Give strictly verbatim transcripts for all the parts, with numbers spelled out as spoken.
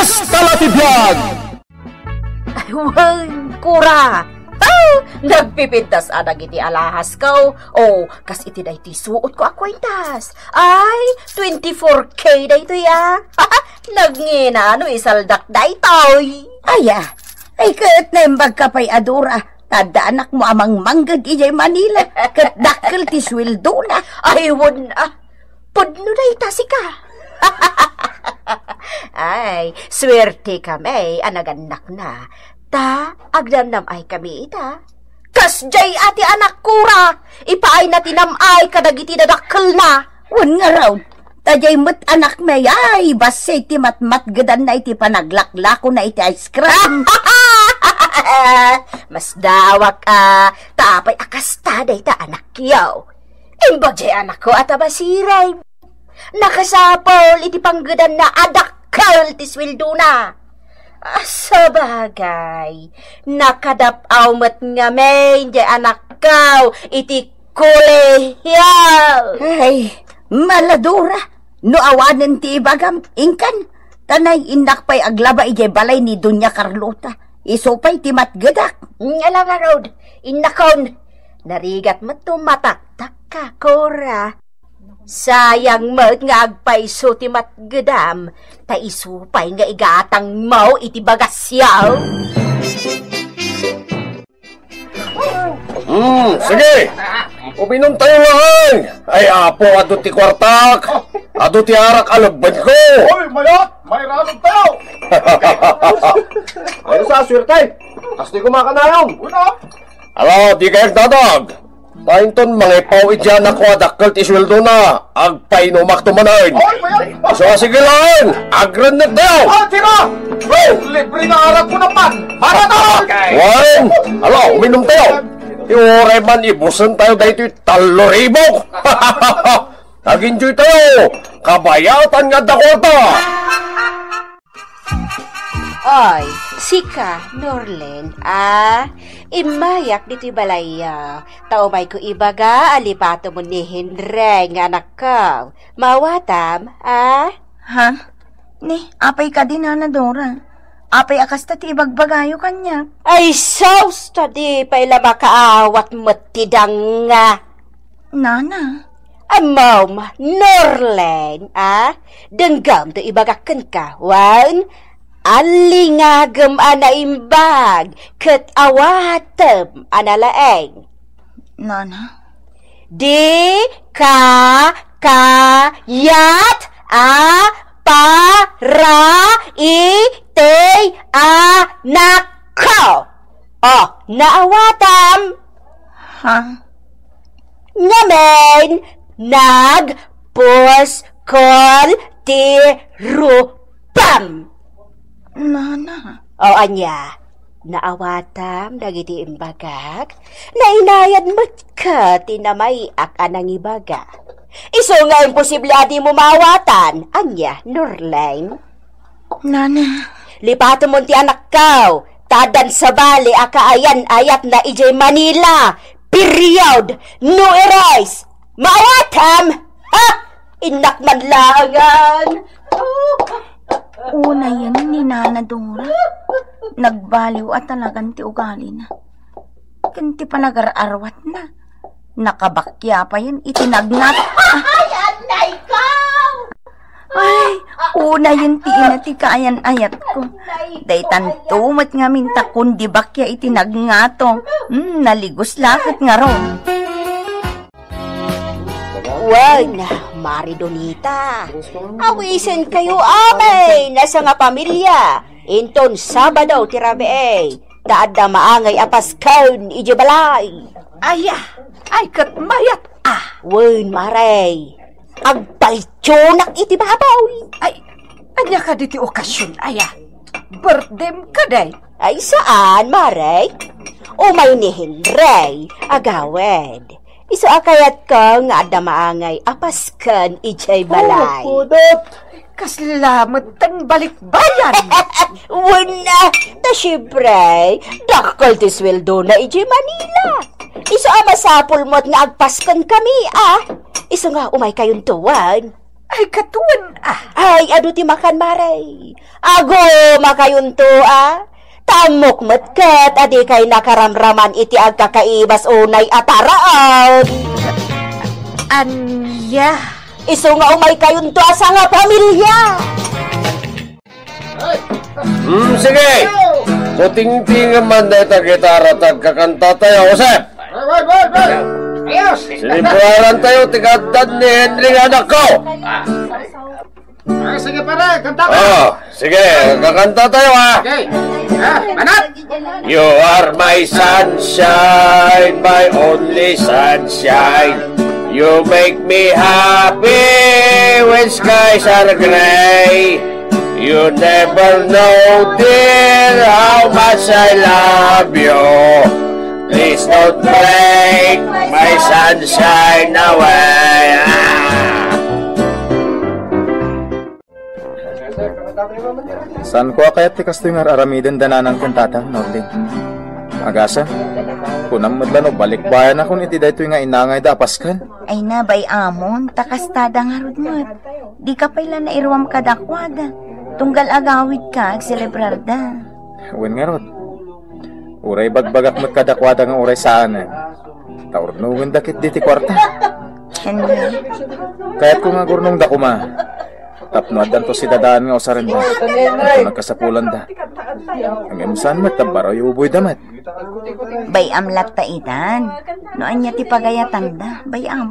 Kasta la ti biag! Ay, wen, Kora! Ah! Nagpipintas a dagiti alahasko. O, kas iti daytoy suotko a kuentas. Ay, twenty-four K daytoy, a. Nagngina no isaldak daytoy. Aya, ay ket naimbagka pay a Dora. Adda anakmo a mangmangged idiay Manila, ket dakkel ti sueldona. Ay, wen, a. Pudno dayta sika. Ay, suerte kami a nagannakna. Ta, agnamnam-ay kami ita. Kasdiay a ti anak, Kora, ipaayna ti nam-ay kadagiti dadakkelna. Wen ngarud, ta diay met anakmi, ay, bassit ti matmatgedanna iti panaglaklakona iti ice cream. Masdawak a, ta apay a kasta dayta anakyo. Imbag diay anakko a tabasirem. Nakasapul iti panggedanna a dakkel ti sueldona. A, sabagay, nakadap-aw met ngamin diay anakko iti kolehiyo. Ay, mala Dora, no awanen ti ibagam, inkan, ta nay, innak pay aglaba idiay balay ni Doña Carlota. Isu pay ti matgedak. Ala ngarud, innakon. Narigat met to mataktakka, Kora. Sayang met nga agpayso ti matgedam, ta isu pay nga igatangmo iti bagasyo. Hmm, sige. Uminumtayo laeng. Ay, Apo, adu ti kuartak. Adu ti arak a lebbenko. Oy, mayat! Mairamidtayo! Ay, sa suerte. Kastoy kumakanayon. Una. Ala, di kay agdadag. Ta inton mangipaw iti anakko a dakkel ti sueldona, agpainumakto manen. Oy, mayat! Isu a sige laeng, agrennektayo! Ah, tira! Oh, libre nga arak ko naman! Para to! Wen, ala, uminumtayo. Ti uray man ibusentayo daytoy tallo ribu. Nag-enjoytayo. Kabayatan nga adda kuarta. Oy, sika, Norlen, a, immayak ditoy balayyo, ta umayko ibaga a lipatem ni Henry nga anakko. Maawatam, a? Ha? Ni, apay kadi, Nana Dora? Apay a kasta ti ibagbagayo kaniak? Ay, sus, ta di pay la makaawat met ti danga. Nana. Ammom, Norlen, a? Denggem ti ibagak kenka, wen? Allingagem a naimbag, ket awatem a nalaeng. Nana? Di ka kayat a para iti anakko. O, naawatam? Ha? Ngamin, nagpuskol ti rupam. Nana. O, ania? Naawatam dagiti imbagak? Nainayad met ket ti namay-ak a nangibaga. Isu nga imposible a dimo maawatan. Ania, Norlen? Nana. Lipatemon ti anakko, ta addan sabali a kaayan-ayatna idiay Manila. Period. No erase. Maawatam! Ha? Innak man laengen. Unayen ni Nana Dora. Nagbaliw a talagan ti ugalina. Ken ti panagar-arwatna. Nakabakia payen iti nagngat. Ay, annay ko! Ay, unayen ti ina ti kaayan-ayatko. Daytanto met ngamin ta kundi bakia iti nagngato. Hmm, naligos la ket ngarud. Wen, Mari Donita. Awisenkayo amin a sangapamilya. Inton Sabado ti rabii, ta adda maangay a pasken idiay balay. Aya, ay ket mayat a. Wen, Mare. Agpaltionak iti baboy. Ay, ania kadi ti okasion, aya? Birthdem kadi? Ay, saan, Mare. Umay ni Henry, agawid. Isu a kayatko nga adda maangay a pasken idiay balay. Oh, pudot! Kasla met ti balikbayan. Wen, ta siempre, dakkel ti sueldona idiay Manila. Isu a masapul met nga agpasken kami, a. Isu nga umaykayonto, wen. Ay, katuen, ah. Ay, adu ti makan, Mare. Agumakayonto, ah. Ta ammok met ket a dikay nakaramraman iti agkakaibas unay a taraon. Ania? Isu nga umaykayonto a sangapamilia. Hmm, sige. Kutingtingem man dayta gitara ta agkakanta tayo, Josep. Ay, ay, ay, ay. Ayos. Sinimburaran tayo ti kaaddan ni Henry nga anakko. Ah, sige, pare, kanta ka. Oh, sige, kakanta tayo, ah. Okay. Ah, manat. You are my sunshine, my only sunshine. You make me happy when skies are gray. You never know, dear, how much I love you. Please don't break my sunshine away. Ah! Saanko a kayat ti kastoy nga ar-aramiden da nanang ken tatang, Norlin. Agasem, kunam met la no balikbayanakon iti daytoy nga inangayda a pasken. Ay na, bay-amon, ta kasta da ngarud met. Dika pay la nairuam kadakuada. Tunggal agawidka, agselebrarda. Wen ngarud, uray bagbagak met kadakuada nga uray saanen. Ta urnongenda ketdi ti kuarta. Henry. Kayatko nga agurnongda koma. Tapno addanto sidadaan nga usarenda. Tapno nagkasapulanda. Ngem saan met ta barayuboyda met. Bay-am latta itan. No ania ti pagayatanda, bay-am.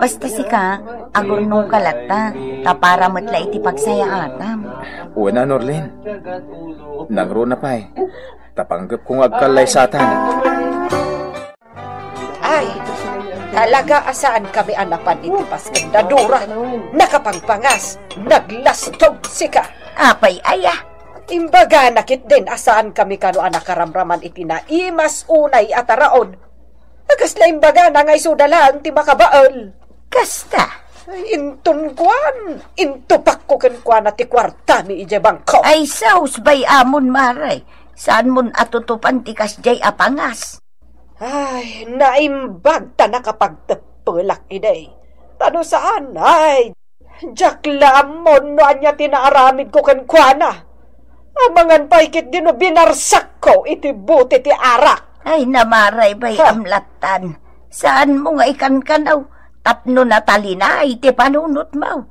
Basta sika, agurnongka latta, ta para met la iti pagsayaatam. Wen a, Norlin. Nangruna pay, ta panggepko nga agkallaysatan. Ay, talaga a saankami a napan iti pasken da Dora. Nakapangpangas, naglastog sika. Apay aya? Imbagana ketdin a saankami kano a nakaramraman iti naimas unay a taraon. A kasla imbagana nga isuda laeng ti makabael. Kasta? Ay, inton kuan, intupakko kenkuana ti kuartami idiay bangko. Ay, sus, bay-amon, Mare. Saanmon a tutupan ti kasdiay a pangas? Ay, naimbag ta nakapagteppelak idi. Ta no saan, ay, diak la ammon no ania ti naaramidko kenkuana. Amangan pay ketdi no binarsakko iti bote ti arak. Ay, Mare, bay-am lattan. Saanmo nga ikankanaw tapno natalinay ti panunotmo.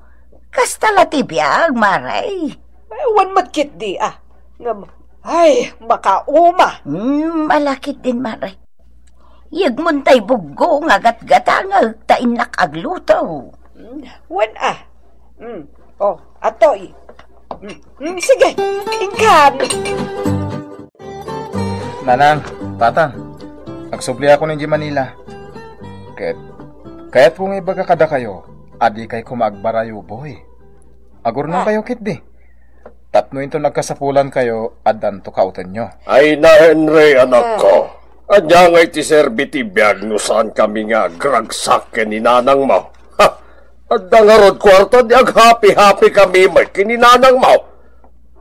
Kasta la ti biag, Mare. Ay, wen met ketdi, ah. Ngem, ay, makauma. Hmm, malakit din, Mare. Yegmon tay buggo nga gatgatangek ta innak agluto. Hmm, wen, ah. Hmm. Oh, atoy. Hmm, hmm, sige, inkan. Nanang, Tatang, agsubliakon idiay Manila. Ket, kayatko nga ibaga kadakayo, a dikay koma agbarayuboy. Agurnongkayo ketdi. Tapno inton nagkasapulankayo, addanto kautenyo. Ay na, Henry, anakko. Ania ngay ti serbi ti biag no saankami nga agragsak ken ni nanangmo? Ha! Adda ngarud kuarta di aghapi-hapi kami met ken ni nanangmo.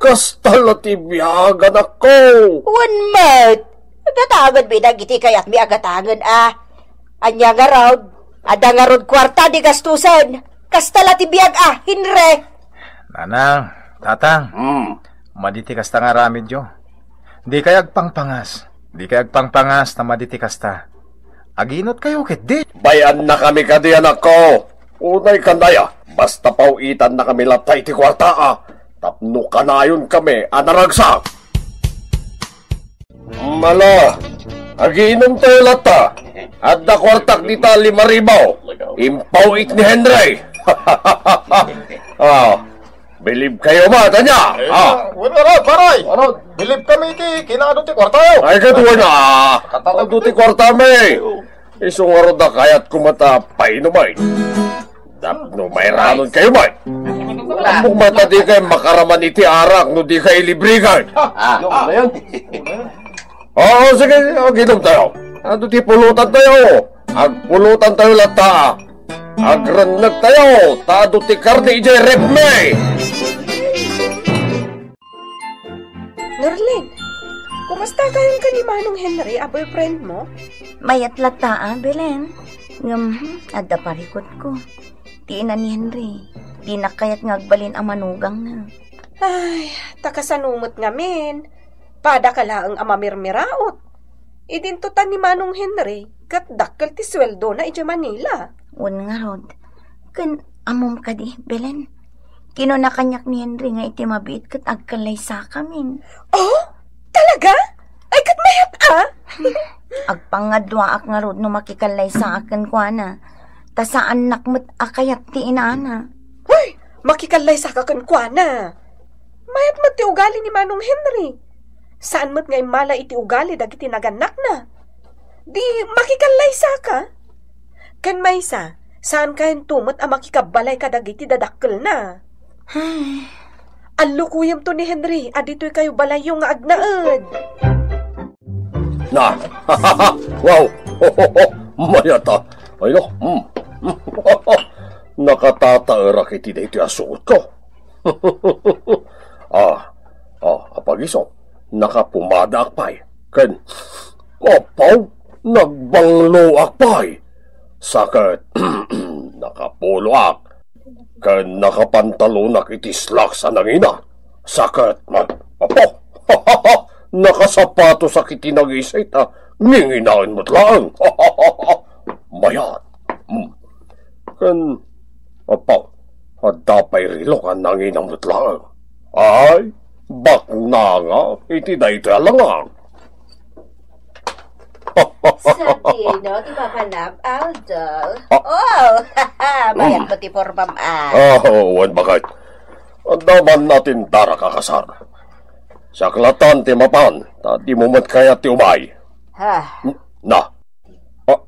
Kasta la ti biag, anakko. Wen met. Gatangenmi dagiti kayatmi a gatangen a. Ania ngarud? Adda ngarud kuarta di gastusen. Kasta la ti biag a, Henry. Nanang, Tatang, Hmm. madi ti kasta nga aramidyo. Dikay agpangpangas. Dikay agpangpangas ta madi ti kasta. Aginotkayo ketdi. Bay-annakami kadi, anakko. Unay kanaya, basta paw-itannakami latta iti kuarta a, tapno kanayonkami a naragsak. Mala, agiinomtayo latta. Adda kuartak dita lima ribu. Impaw-it ni Henry. Ah, bilib kayo met, ania? Ah. Wen ngarud, pare. Bilib kami iti kinaadu ti kuartayo. Ay, ket wen a. Adu ti kuartami. Isu ngarud a kayatko met a painumen. Tapno mairanonkayo met. Ammok met a dikay makaraman iti arak no dikay ilibrigan. Ah, ano yun? Oo, sige, aginomtayo. Adu ti pulutantayo. Agpulutantayo latta. Agrennegtayo, ta adu ti karne idiay refmi. Norlin, kumastakayon ken ni Manong Henry a boyfriend mo? Mayat latta a, Belen. Ngem, hmm, adda parikutko. ti ina ni Henry. Dina kayat nga agbalin a manugangna. Ay, ta kasano met ngamin? Padaka laeng a mamirmiraot. Idinto ta ni Manong Henry, ket dakkel ti sueldona idiay Manila. Wen ngarud, ken ammom kadi, Belen? Kinuna kaniak ni Henry nga iti mabiit ket agkallaysakamin. Oh? Talaga? Ay, ket mayat a! Agpangaduaak ngarud no makikallaysaak kenkuana. Ta saannak met a kayat ti inana. Hoy! Makikallaysaka kenkuana. Mayat met ti ugali ni Manong Henry. Saan met nga immala iti ugali dagiti nagannakna. Di makikallaysaka. Ken maysa, saankayon met a makikabbalay kadagiti dadakkelna. Ay. Allukuyemto ni Henry a ditoy kayo balayyo nga agnaed. Na. Wow. Mayat a. Ay, no. Hmm. Nakatataerak iti daytoy a suotko. Ah, ah, apagiso, nakapumadaak pay. Ken, apaw, nagbangloak pay. Sa ket, nakapuloak. Ken nakapantalonak iti slacks a nangina. Sa ket, apo, nakasapatosak iti nangisit a nginginaen met laeng. Mayat. Hmm. Ken, apo, adda pay rilok a nangina met laeng. Ay, baknanga iti daytoy a langang. Sardino ti papanam, Aldo. Ah. Oh, mayat mo ti pormam, ah. Ah, wen, baket. Adda man natin dara kakasar. Siak latan ti mapan, ta dimo met kayat ti umay. Ha? N-, na. Ah,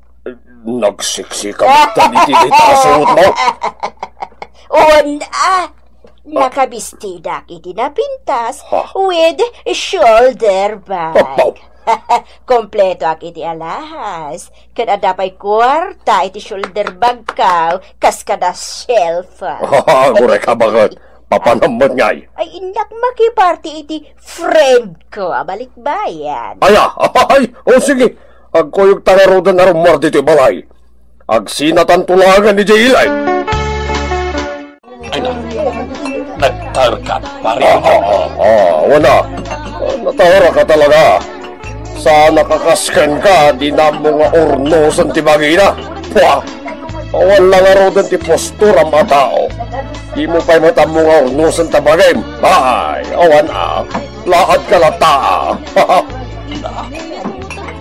nagsiksika met ta diti dita suot mo? Wen, ah. Nakabistidak iti napintas Ha? with shoulder bag. Apaw. Kompletoak iti alahas. Ket adda pay kuarta iti shoulder bag ko, kas kada shelf. Aguray ka, baket. Papanam met ngay. Ay, innak makiparti iti friend ko a balikbayan. Aya, ay, o sige. Agkuyog ta ngaruden a rummuar ditoy balay. Agsinatanto laengen idiay ilay. Ay na, nagtaerka, pare. Ah, ah, ah, ah, wen a. Nataerka talaga. Saan a kakas kenka, dina ammo nga urnosen ti bagina. Pua! Awan la ngaruden ti posturam a tao. Dimo pay met ammo nga urnosen ta bagim. Ay, awan a. Laadka latta.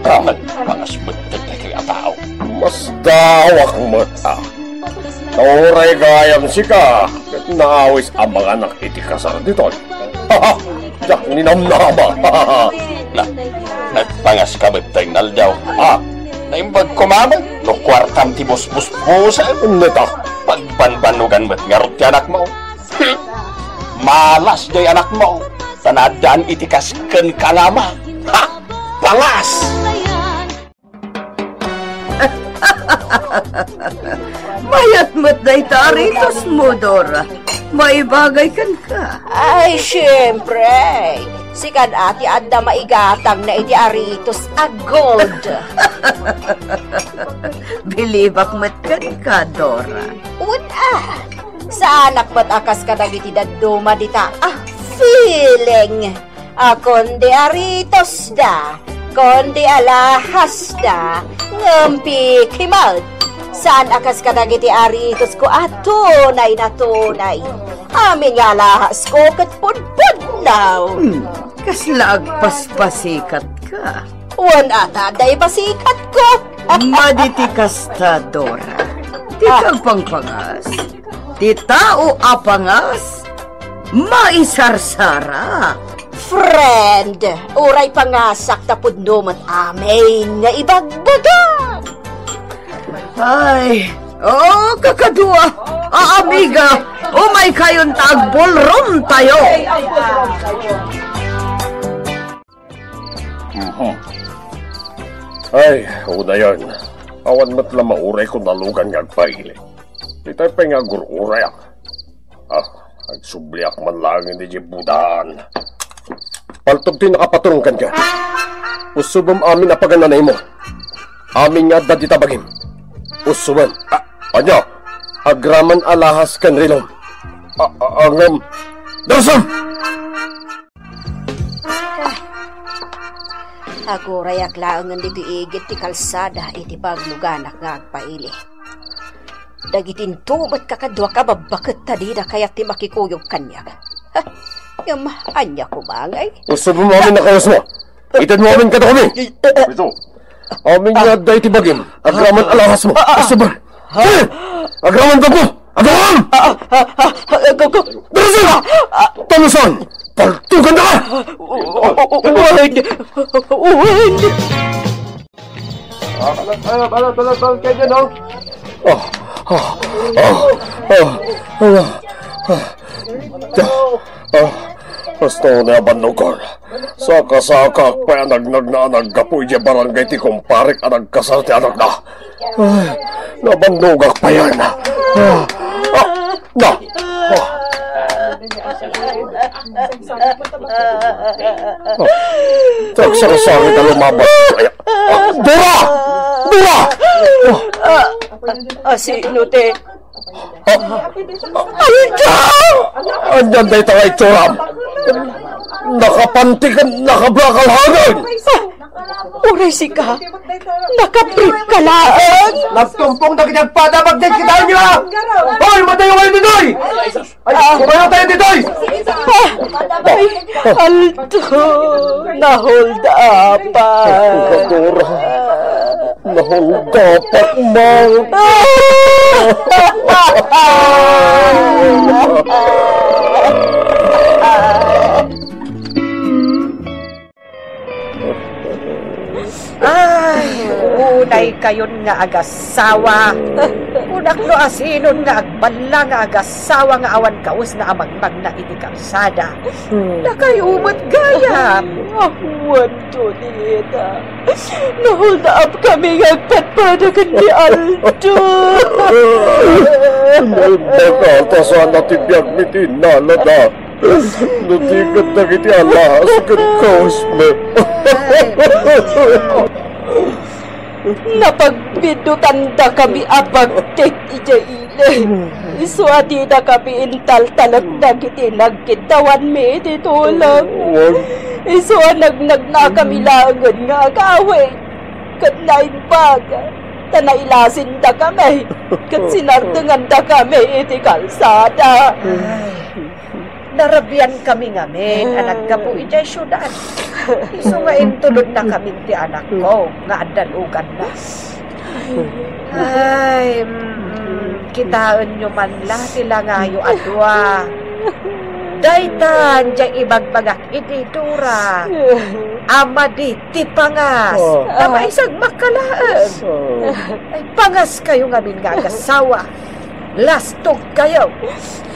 Na, nagpangas met dagiti a tao. Masdaawak met a. Uray gayam sika, ket naawis a manganak iti kasar ditoy. Diak ninamnama. Na, nagpangaska met dayta nga aldaw. Ah. Naimbag koma met no kuartam ti busbusbusem. Neta. Pagbanbannogan met ngarud ti anakmo. Malas jay anakmo, ta naaddaan iti kas kenka nga ama. Ha! Pangas! Mayat met dayta aritosmo, Dora. Maibagay kenka. Ay, siempre. Sikan a ti adda maigatangna iti aritos a gold. Bilibak met kenka, Dora. Wen a. Saanak met a kas kadagiti dadduma dita a feeling a kundi aritosda, kundi alahasda, ngem pikimat. Saan a kas kadagiti aritosko a tunay na tunay. Amin nga alahasko ket pudpudno. Hmm, kasla agpaspasikatka. Wen a ta adda ipasikatko. Madi ti kasta, Dora. Ti Ah. kagpangpangas, ti tao a pangas, maisarsara. Friend, uray pangasak ta pudno met amin nga ibagbaga. Ay, oh, kakadua, a amiga, umay kayon ta agballroom tayo. Mhm. Ay, unayen, awan met la maurayko nalugan nga agpaili. Itay pay nga agur-urayak. Ah, agsubliak man laeng idiay budaan. Paltog ti nakapaturong kenka. Usubem amin a pagananaymo. Amin nga adda dita bagim. Usubem. Ah, ania? Agraman alahas ken rilom. A-, a-, angem. Darusam! Agurayak laengen ditoy igid ti kalsada iti bagluganak nga agpaili. Dagiti intubotka kaduak a babbaket ta dida kayat ti makikuyog kaniak. Ha? Ngem ania koma ngay? Usubem amin a kayusmo. Itedmo amin kadakami. Ito. Amin nga adda iti bagim. Agraman alahasmo. Usubem. Sige! Agraman pagmo! Agraman! Go, go. Darusam! Talusan! Paltugan ka! Wen! Wen! Ah, balat, ah, balat, balat, balat kayo dyan, oh. Ah, ah, ah, ah, ah, ah. Ah, basta na bannogor. Saka-saka pay a nagnagna a naggapu idiay barangay ti kumparek a nagkasar ti anakna. Ay, nabannogak payen. Ah, ah, na. Ah. Ah, sagsarsarit a lumabas. Ay, ah, Dora! Dora! Ah, ah, sino ti? Ah, ah, Alda! Ania dayta nga itsuram? Nakapanti ken nakabra ka laengen! Ah, uray sika, nakabrief ka laeng! Nagtumpong dagiti agpada, bagdit, kitaenyo, ah! Hoy, matayo kayo ditoy! Ay, ah, kumayo tayo ditoy! Ah, ay, Aldo, na-hold up. Dora, na-hold up, man. Ay, unay kayon nga agasawa. Kunak no asinon nga agballa nga agasawa nga awan kawesna a mangmangna iti kalsada. Hmm. Dakayo met gayam. Awan, Judith. Na-hold up kami nga agpadpada ken ni Aldo. Naimbag a ta saan a ti biagmi ti innalada. No di ket dagiti alahas ken kawesmi. Napagbiddutan dakami a bagtit idiay ili. Isu a dida kami intaltalek dagiti nagkiddawanmi iti tulong. Isu a nagnagna kami laengen nga agawid. Ket naimbag, ta nailasinda kami, ket sinardenganda kami iti kalsada. Ay. Narabian kami ngamin a naggapu idiay siudad. Isu nga intulodna kamin ti anakko nga adda luganna. Ay, mm, kitaenyo man la ti langayo a dua. Daytan, diay ibagbagak iti Dora. Ama di ti pangas. Oh. Ta maisag makalaen. Oh. Ay, pangas kayo ngamin nga agasawa. Lastog kayo.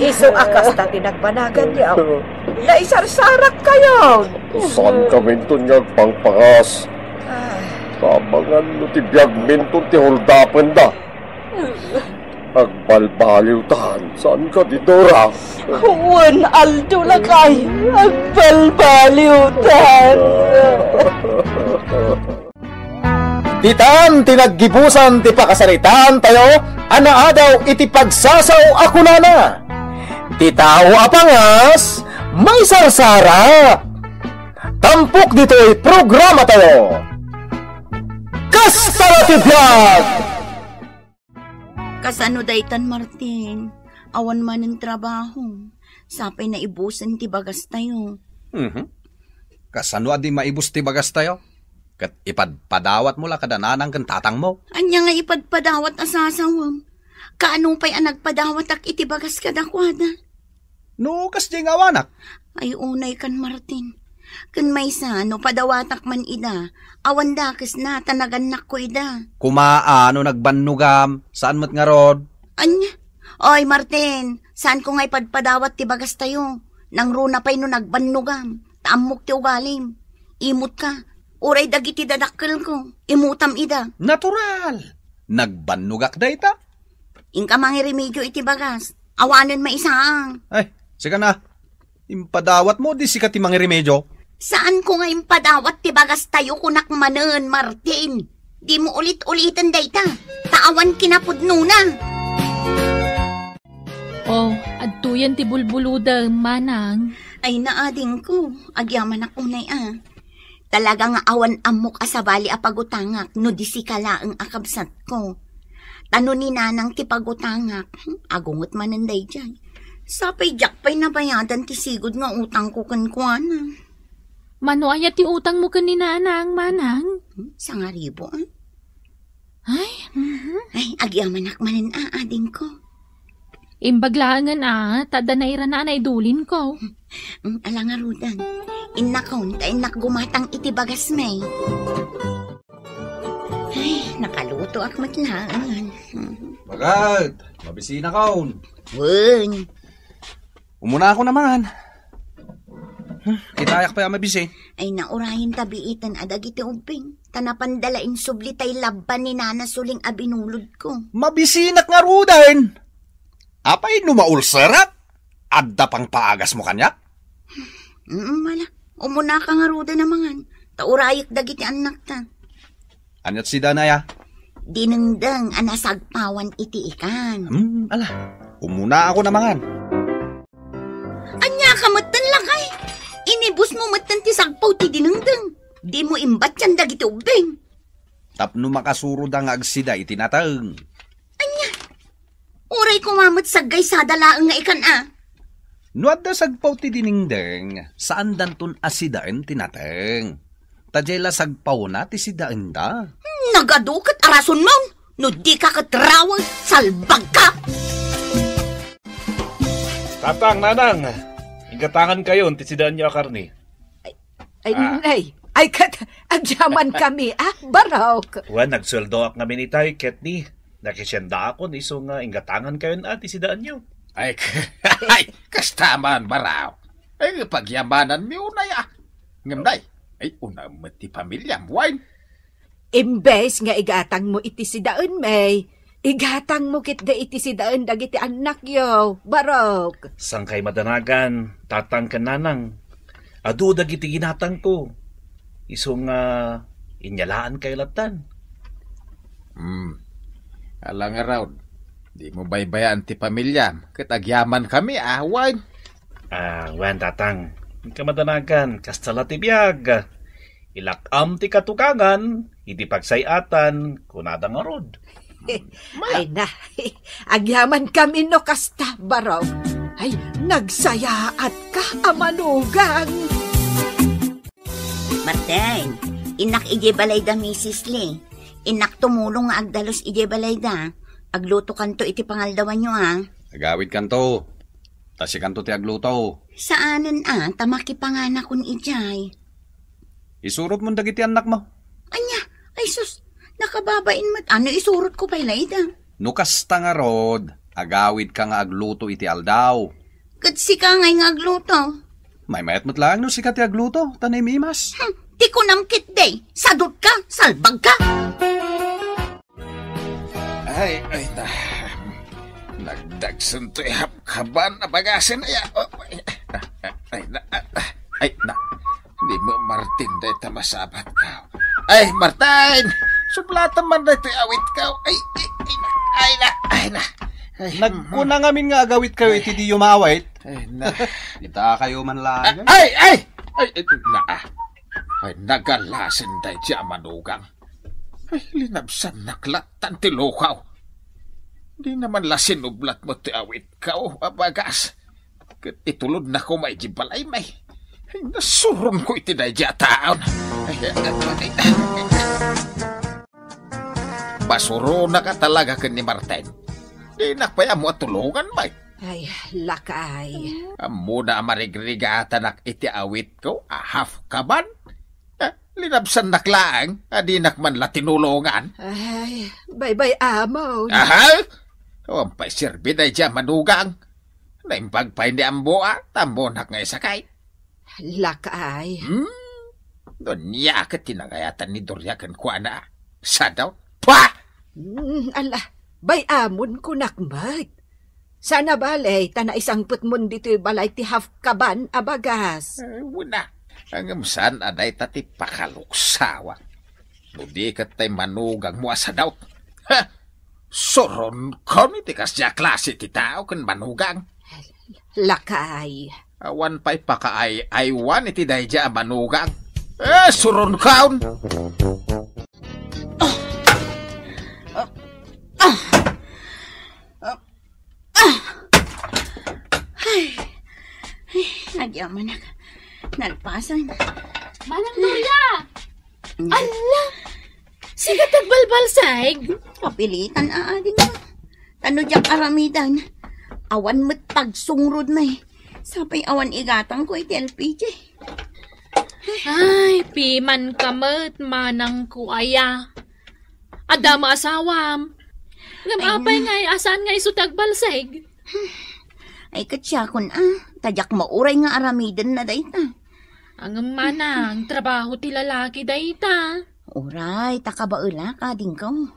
Isu a kasta ti nagbanaganyo. Naisarsarak kayo. Saan kaminton nga agpangpangas? Ay. Tabangan no ti biagminton ti huldapenda. Agbalbaliwtan, saan ka, Didora? Wen, Aldo lakay, agbalbaliwtan. Ditan ti naggibusan ti pakasaritaan tayo a naadaw iti pagsasao a kunana, "Ti tao a pangas, maisarsarak." Tampok ditoy programa tayo. Kasta la ti biag! Kasano daytan, Martin? Awan manen trabaho. Sapay naibusen ti bagastayo. Mhm. Kasano a di maibus ti bagastayo? Ket ipadpadawatmo la kada nanang ken tatangmo. Ania nga ipadpadawat a sasawem? Kaano pay a nagpadawatak iti bagas kadakuada? No, kasdiay nga awanak. Ay, unay kan Martin. Ken maysa, no padawatak man ida, awan dakesna ta nagannakko ida. Kumaa, no nagbannogam, saan met ngarud? Ania? Oy, Martin, saanko nga ipadpadawat ti bagastayo. Nangruna pay no nagbannogam, ta ammok ti ugalim. Imutka, uray dagiti dadakkelko, imutam ida. Natural! Nagbannogak dayta. Inka mangiremedio iti bagas. Awanen maisaang. Ay, sika na. Impadawatmo, di sika ti mangiremedio? Saanko nga impadawat ti bagastayo, kunak manen, Martin. Dimo ulit-uliten dayta, ta awan kinapudnona. Oh, adtoyen ti bulbulodem, manang. Ay, naadingko, agyamanak unay a. Talaga nga awan ammok a sabali a pagutangak no di sika laeng a kabsatko. Ta no ni nanang ti pagutangak, hmm, agunget manen daydiay. Sapay diak pay nabayadan ti sigud nga utangko kenkuana. Mano aya ti utangmo ken ni nanang, manang? Hmm, sangaribo, ah. Ay, mhm. Ay, agyamanak manen a, adingko. Imbag laengen a, ta adda nairana a naidulinko. Mm, ala ngaruden. Innakon, ta innak gumatang iti bagasmi. Ay, nakalutoak met laeng. Baket, mabisinakon. Wen. Umunaakon a mangan. Hmm, itayak pay a mabisi. Ay, naurayen ta biiten a dagiti ubbing. Ta napanda la insubli tay labban ni Nana Suling a binulodko. Mabisinak ngaruden. Apay no maulserak? Adda pang paagasmo kaniak? Mm, ala. Umunaka ngaruden a mangan. Ta urayek dagiti annakta. Aniat sida naya? Dinengdeng a nasagpawan iti ikan. Hmm, ala. Umunaakon a mangan. Ania ka metten, lakay? Inibusmo metten ti sagpaw ti dinengdeng. Dimo imbatian dagiti ubbing. Tapno makasuroda nga agsida iti nateng. Ania? Uray koma met saggaysada laeng nga ikan a. No adda sagpaw ti dinengdeng, saandanton a sidaen ti nateng. Ta diay la sagpawna ti sidaenda. Nagadu ket a rasonmon. No dika ket rawen, salbagka. Tatang, nanang, inggatangankayon ti sidaenyo a karne. Ay, Ah. Nay, ay, ket, agyamankami, ah, Barok. Wen, nagsueldoak ngamin itay, ket ni, nakisiendaakon isu nga inggatangankayon a ti sidaenyo. Ay, ay, kasta man, Barok. Ay, pagyamananmi unay, ah. Ngem, Nay, ay, una met ti pamiliam, wen. Imbes nga igatangmo iti sidaenmi, igatangmo ketdi iti sidaen dagiti annakyo, Barok. Sangkay madanagan, tatang ken nanang. Adu dagiti ginatangko. Isu nga inyalaankayo lattan. Hmm. Ala ngarud, dimo baybayaan ti pamiliam, ket agyamankami, a, wen. Ah, wen, tatang. Kamadanagan, kasta la ti biag. Ilak-am ti katugangan, iti pagsay-atan, kunada ngarud. Ay na, agyamankami no kasta, Barok. Ay, nagsayaatka a manugang. Martin, innak idiay balay da Misis Lee. Innak tumulong nga agdalus idiay balay da. Aglutokanto iti pangaldawanyo, a. Agawidkanto. Ta sikanto ti agluto. Saanen a, ta makipanganakon idiay. Isurotmon dagiti annakmo. Ania? Ay sus, nakababain met. Ano isurotko pay la ida? No kasta ngarud, agawidka nga agluto iti aldaw. Ket sika ngay nga agluto? Maymayat met laeng no sika ti agluto, ta naimimas. Hmm, ti kunam ketdi, sadutka, salbagka. Ay, ay na. Nagdagsentoy habkaban a bagasen aya. Oh, ay, ay, ay, na. Ay, na. Ni Martin dayta masabatko. Ay, Martin! Sublatan man daytoy awitko. Ay, ay, ay, na. Ay, na. Ay, na. Ay, nagkuna ngamin nga agawitkayo iti diyo maawit. Ay, na. Itakayo man laeng. Ay, ay! Ay, ito na, ah. Ay, nagalasin daydi a manugang. Ay, linabsannak lattan ti lukaw. Di naman la sinublat mo ti awitko a bagas. Ket itulodna koma iti balaymi. Ay, nasuronko iti daydi a taon. Ay, ay, ay, ay. Pasuronak a talaga ken ni Martin. Dinak pay ammo a tulongan, bay. Ay, lakay. Ammona a marigrigatanak iti awitko a half kaban. Eh, linabsannak laeng a dinak man la tinulongan. Ay, baybay-amon. Aha? Awan pay serbi daydi a manugang. Naimbag pay ni ammo a, ta ammonak nga isakay. Lakay. Hmm? No ania ket ti nangayatan ni Doria kenkuana? Sadaw? Pah! Hmm, ala, bay-amon kunak met. Saan a bale, ta naisangpetmon ditoy balay ti half kaban a bagas. Eh, wen a. Ngem saan a dayta ti pakaluksawan. No di ket tay manugangmo a sadaw. Ha! Suronkon iti kasdiay a klase ti tao ken manugang. Lakay. Awan pay pakaay-aywan iti daydiay a manugang. Eh, suronkon! Ah! Ah! Ah! Ah! Ay, ay, agyamanak. Nalpasan. Manang Gloria! Ala! Sika ti agbalbalsig? Kapilitan a ading. Tano diak aramidan. Awan met pagsungrod na eh. Sapay awan igatangko iti L P G. Ay, pimanka met, manangko aya. Adda met asawam. Ngem ay, apay na. Nga ay, a saan nga isu ti agbalsig? Ay, ket siakon, ah. Ta diak mauray nga aramidenna dayta. Ngem manang, trabaho ti lalaki dayta. Uray, ta kabaelak, adingko.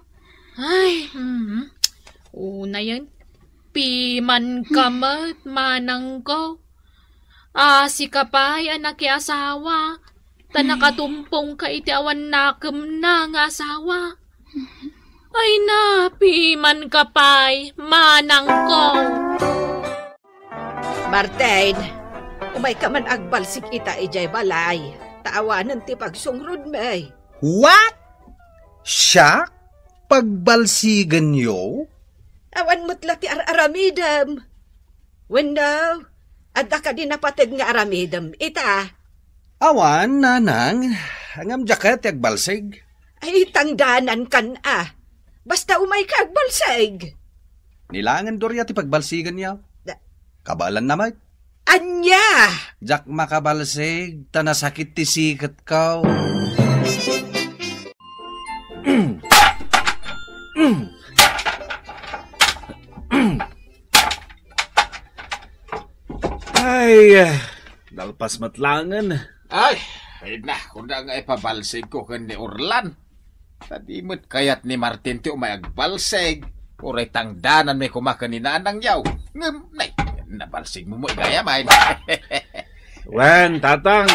Ay, mhm. Unayen, pimanka met, manangko. Ah, sika pay a nakiasawa, ta nakatumpongka iti awan nakemna nga asawa. Ay na, pimanka pay, manangko. Martin, umayka man agbalsig ita idiay balay, ta awanen ti pagsungrodmi. What? Siak? Pagbalsigenyo? Awan met la ti ar-aramidem. Wenno, adda kadi napateg nga aramidem ita? Awan, nanang, ngem diak kayat ti agbalsig. Ay, tangdanankan a. Basta umayka agbalsig. Ni la ngan Doria ti pagbalsigenyo. Da- Kabaelanna met. Ania? Diak makabalsig, ta nasakit ti siketko. Ay, nalpas met laengen. Ay, ay na, kuna nga ipabalsigko ken ni Orlan. Ta di met kayat ni Martin ti umay agbalsig. Uray tangdananmi koma ken ni nanangyo. Ngem, nay, nabalsigmo met gayam. Wen, tatang.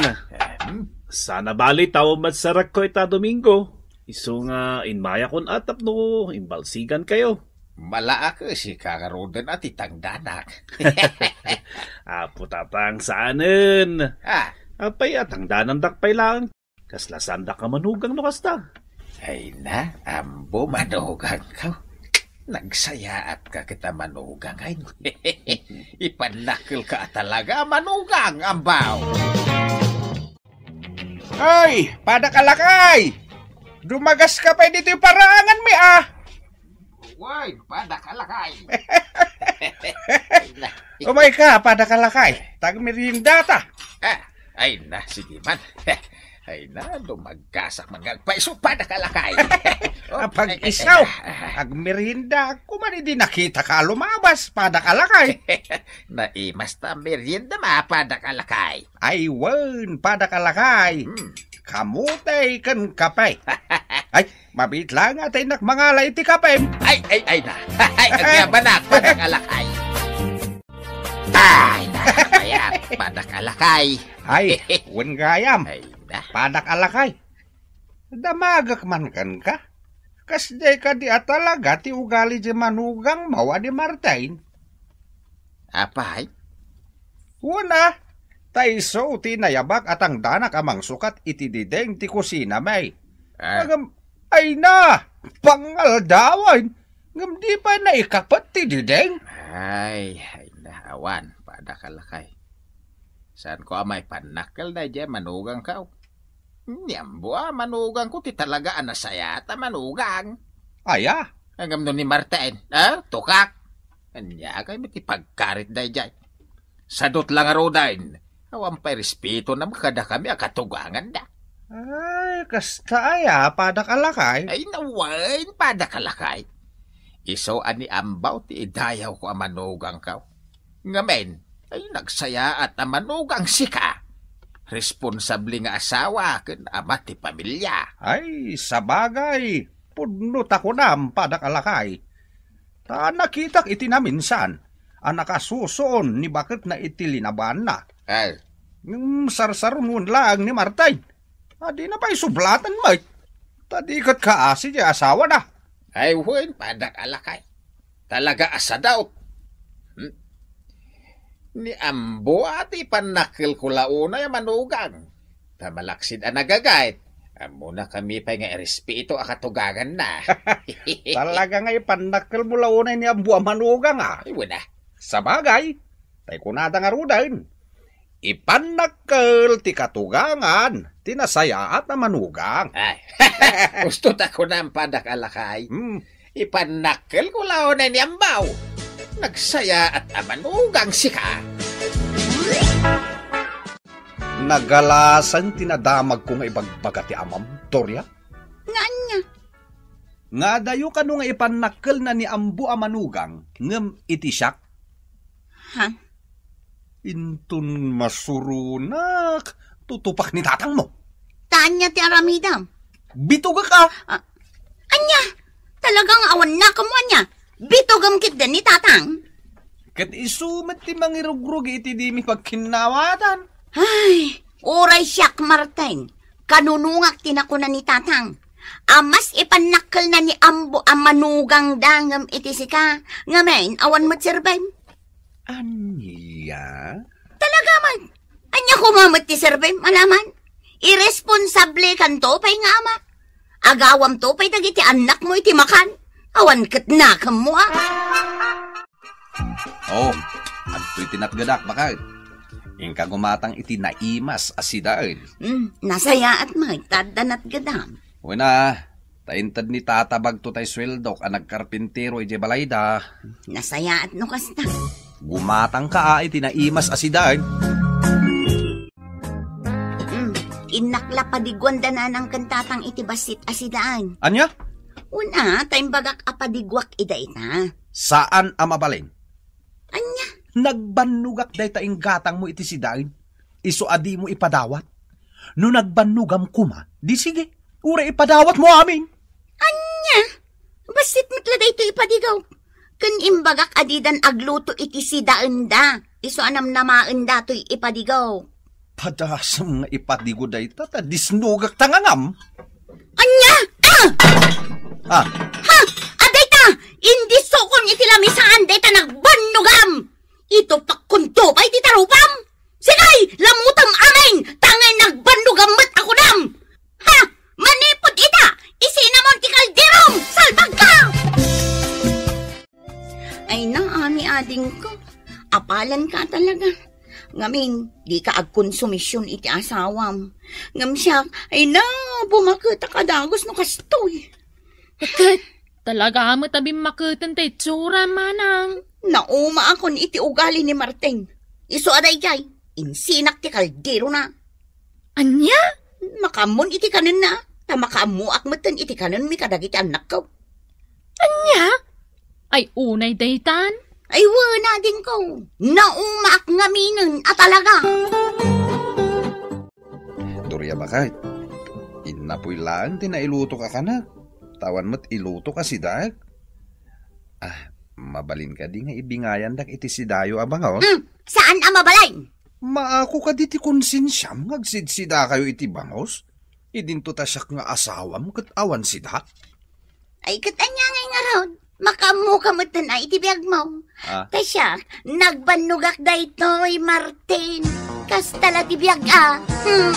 Em? Saan a bali ta umadsarakko ita Domingo. Isu nga immayakon a tapno imbalsigankayo. Malaak, sika ngaruden a ti tangdanak. Apo, tatang, saanen. Ah. Apay a tangdanandak pay laeng. Kasla saandak a manugang no kasta. Ay na, ammo manugangko. Nagsayaatka ket a manugang, ay. Ipannakkelka a talaga a manugang, ambaw. Ay, padak a lakay! Dumagaska pay ditoy paraanganmi, ah! Wen, padak a lakay. Umayka, padak a lakay. Ta agmeriendata. Ah, ay na, sige man. Ay na, dumagasak man nga agpaiso, padak a lakay. Oh, apag-isaw, ay, ay, ay, ay. Agmeriendaak man idi nakitaka a lumabas, padak a lakay. Naimas ta merienda, ma, padak a lakay. Ay, wen, padak a lakay. Hmm. Kamote ken kape. Ay, mabiit laeng a ta innak mangala iti kapem. Ay, ay, ay na. Ay, agyabanak, padak a lakay. Ay na, kaya, padak a lakay. Ay, wen gayam. Ay na. Padak a lakay. Damagek man kenka. Kasdiay kadi a talaga ti ugali di manugangmo a di Martin. Apay? Wen a, ta isu ti inayabak a tangdanak a mangsukat iti diding ti kusinami. Ah. Ngem, ay na, pangaldawen, ngem di pay naikapet ti diding. Ay, ay na, awan, padak a lakay. Saanko a maipannakkel daydiay manugangko. Ni ammo a manugangko ti talaga a nasayaat a manugang. Aya? Ngem no ni Martin, ah, tukak. Ania kayat ti pagkarit daydiay? Sadut la ngaruden, awan pay respetonam kadakami a katuganganda. Ay, kasta aya, padak a lakay? Ay, nawen, padak a lakay. Isu a ni ambaw ti idayawko a manugangko. Ngamin, ay nagsayaat a manugang sika. Responsable nga asawa ken ama ti pamilia. Ay, sabagay, pudno ta kunam, padak a lakay. Ta nakitak iti naminsan a nakasusuon ni baketna iti linabanna. Ay. Ngem sarsarunon laeng ni Martin. A, dina pay sublatan met. Ta di ket kaasi ti asawana. Ay, wen, padak a lakay. Talaga a sadaw. Hmm? Ni Ambo a ti ipannakkelko la unay a manugang. Ta malaksid a nagagayt. Ammona kami pay nga irespeto a katuganganna. Talaga nga ipannakkelmo la unay ni Ambo a manugang, a. Ay, wen a. Sabagay, tay kunada ngaruden, ipannakkel ti katugangan ti nasayaat a manugang. Ay, gusto ta kunam, padak a lakay. Hmm. Ipannakkelko la unay ni Ambo. Nagsayaat a manugang sika. Nagalasan ti nadamagko nga ibagbaga ti amam, Doria. Nga ania? Nga adayo kano nga ipannakkelna ni Ambo a manugang, ngem iti siak. Ha? Inton masuronak, tutupak ni tatangmo. Ta ania ti aramidam? Bitugak a. Ah, ania? Talaga nga awan nakem mo ania? Bitugem ketdi ni tatang? Ket isu met ti mangirugrog iti dimi pagkinnawatan. Ay, uray siak, Marteng. Kanunungak ti nakuna ni tatang. A mas ipannakkelna ni Ambo a manugangda ngem iti sika. Ngamin, awan met serbem. Ania? Talaga man. Ania koma met ti serbem, alaman? Irresponsable kanto pay nga ama. Agawamto pay dagiti annakmo iti makan. Awan ket nakemmo, a. Oh, adtoy ti natgedak, baket. Inka gumatang iti naimas a sidaen. Hmm, nasayaat met ta adda natgedam. Wen a, ta inted ni tata bagto tay sueldok a nagkarpintero idiay balayda. Nasayaat no kasta. Gumatangka a iti naimas a sidaen. Hmm, innak la padiguanda nanang ken tatang iti bassit a sidaen. Ania? Wen a, ta imbagak a padiguak ida ita. Saan a mabalin. Ania? Nagbannogak dayta inggatangmo iti sidaen. Isu a dimo ipadawat. No nagbannogam koma, di sige. Uray ipadawatmo amin. Ania? Bassit met la daytoy ipadigaw. Ken imbagak a didan agluto iti sidaenda. Isu a namnamaen datoy ipadigaw. Padasem nga ipadigo dayta ta disnogak ta ngangam. Ania? Ah! Ah! Ha! Adayta! Indisukon iti lamisaan dayta nagbannogam! Itupakkonto pay ti tarupam! Sige! Lamutem amin! Tangay nagbannogam met a kunam! Ha! Manipud ita! Isinamon ti kalderom! Salbagka! Ay na, ani adingko. Apalan ka talaga. Ngamin, di ka agkonsumision iti asawam. Ngem siak, ay na, bumaket a kadagus no kastoy. Ket, talaga met a bimmaketen ti itsura, manang. Naumaakon iti ugali ni Marteng. Isu a daydiay, insinak ti kalderona. Ania? Makaammon iti kanenna, ta makaammoak metten iti kanenmi kadagiti annakko. Ania? Ay, unay daytan? Ay, wen, adingko. Naumaak ngaminen a talaga. Doria, baket, innapoy laeng ti nailutok a kanek. Ta awan met ilutok a sidaek. Ah, mabalin kadi nga ibingayandak iti sidayo a bangos? Hmm, saan a mabalin? Maako kadi ti konsensiam nga agsidsidakayo iti bangos? Idinto ta siak nga asawam ket awan sida? Ay, ket ania ngay ngarud? Makaammoka metten a iti biagmo. Ah. Ta siak, nagbannogak daytoy, Martin. Kasta la ti biag, a. Hmm.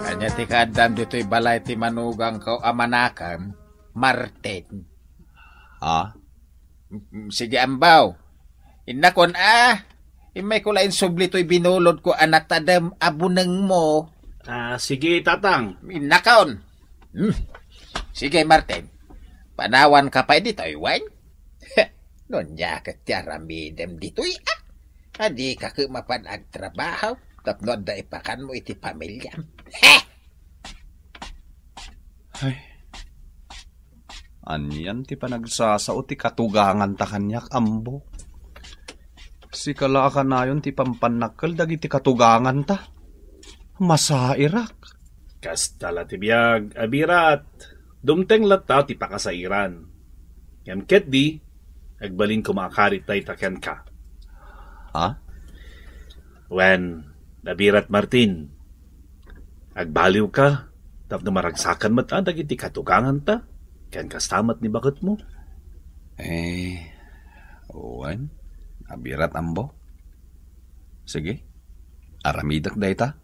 Ania ti kaaddam ditoy balay ti manugangko a manakem, Martin? Ha? Mm, sige, ambaw. Innakon a, immayko la insubli toy binulodko a natadem a bunengmo. Ah, sige, Tatang. Innakon. Hmm. Sige, Martin. Panawanka pay ditoy, wen? No ania ket ti aramidem ditoy, a? Adika ket mapan agtrabaho tapno adda ipakanmo iti pamiliam. He! Ay, anian ti panagsasao ti katuganganta kaniak, Ambo? Sika la a kanayon ti pampannakkel dagiti katuganganta. Masairak. Kasta la ti biag, a birat. Dumteng latta ti pakasairan. Ngem ketdi, agbalin koma a karit dayta kenka. Ha? Wen, a birat Martin, agbaliwka tapno maragsakan met a dagiti katuganganta. Ken kasta met ni baketmo? Eh, wen, abirat ammo. Sige, aramidek dayta.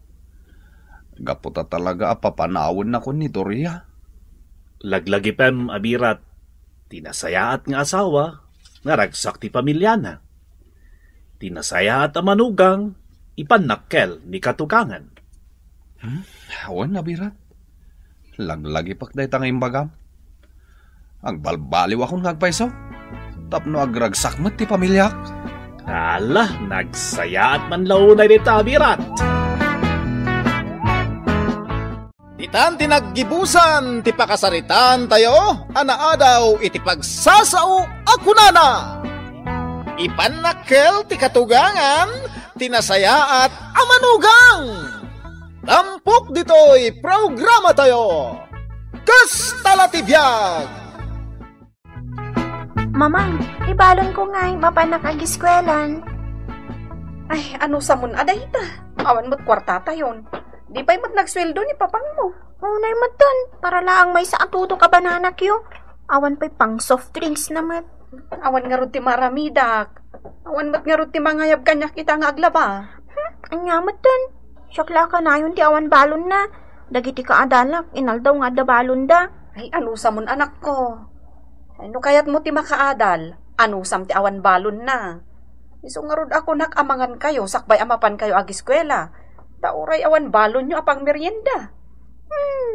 Gapu ta talaga a papanawennakon ni Doria. Laglagipem, abirat, ti nasayaat nga asawa nga ragsak ti pamiliana. Ti nasayaat a manugang, ipannakkel ni katugangan. Hmm? Awan, abirat. Laglagipek dayta nga imbagam. Agbalbaliwakon nga agpayso. Tapno agragsak met ti pamiliak. Ala, nagsayaat man la unay dayta, abirat. Ditan ti naggibusan ti pakasaritaan tayo a naadaw iti pagsasao a kunana, "Ipannakkel ti katugangan ti nasayaat a manugang." Tampok ditoy programa tayo. Kasta la ti biag. Mamang, ti balon ko ngay, mapanak agiskuelan. Ay, anusamon a dayta? Awan met kuarta tayon. Di pay met nagsueldo ni papangmo. Unay met ton, para laang maysa a tudok a bananakyo. Awan pay pang soft drinks na met. Awan ngarud ti maaramidak. Awan met ngarud ti mangayab kaniak ita nga aglaba. Hmm, ania met ton? Siak la a kanayon ti awan balonna. Dagiti kaadalak, inaldaw nga adda balonda. Ay, anusamon, anakko. Ay, no kayatmo ti makaadal, anusam ti awan balonna. Isu ngarud a kunak a mangankayo sakbay a mapankayo agiskuela. Ta uray awan balonyo a pangmerienda. Hmm.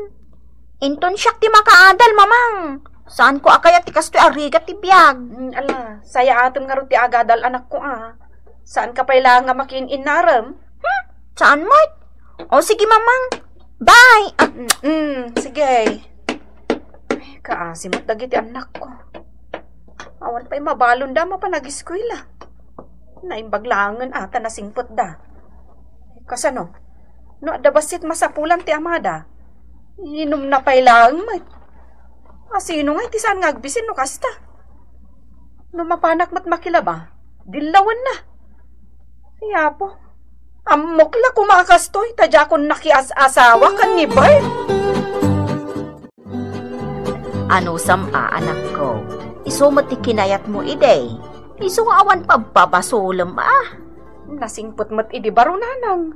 Inton siak ti makaadal, mamang. Saanko a kayat ti kastoy a rigat ti biag. Hmm, ala, sayaatem ngarud ti agadal, anakko, a. Saanka pay laeng a makiin-innarem? Hmm? Saan met? O, sige, mamang. Bye! Ah, mm, mm, sige. Ay, kaasi met dagiti annakko. Awan pay mabalonda a mapan agiskuela. Naimbag laengen a ta nasingpetda. Kasano? No adda bassit masapulan ti amada, inumna pay laeng met. Asino ngay ti saan nga agbisin no kasta? No mapanak met makilaba, dillawenna. Ay, Apo, ammok la koma a kastoy, ta diakon nakias-asawa ken ni Bert. Anusam a, anakko, isu met ti kinayatmo idi. Isu nga awan pabpabasolem a. Nasingpet met idi baro, nanang.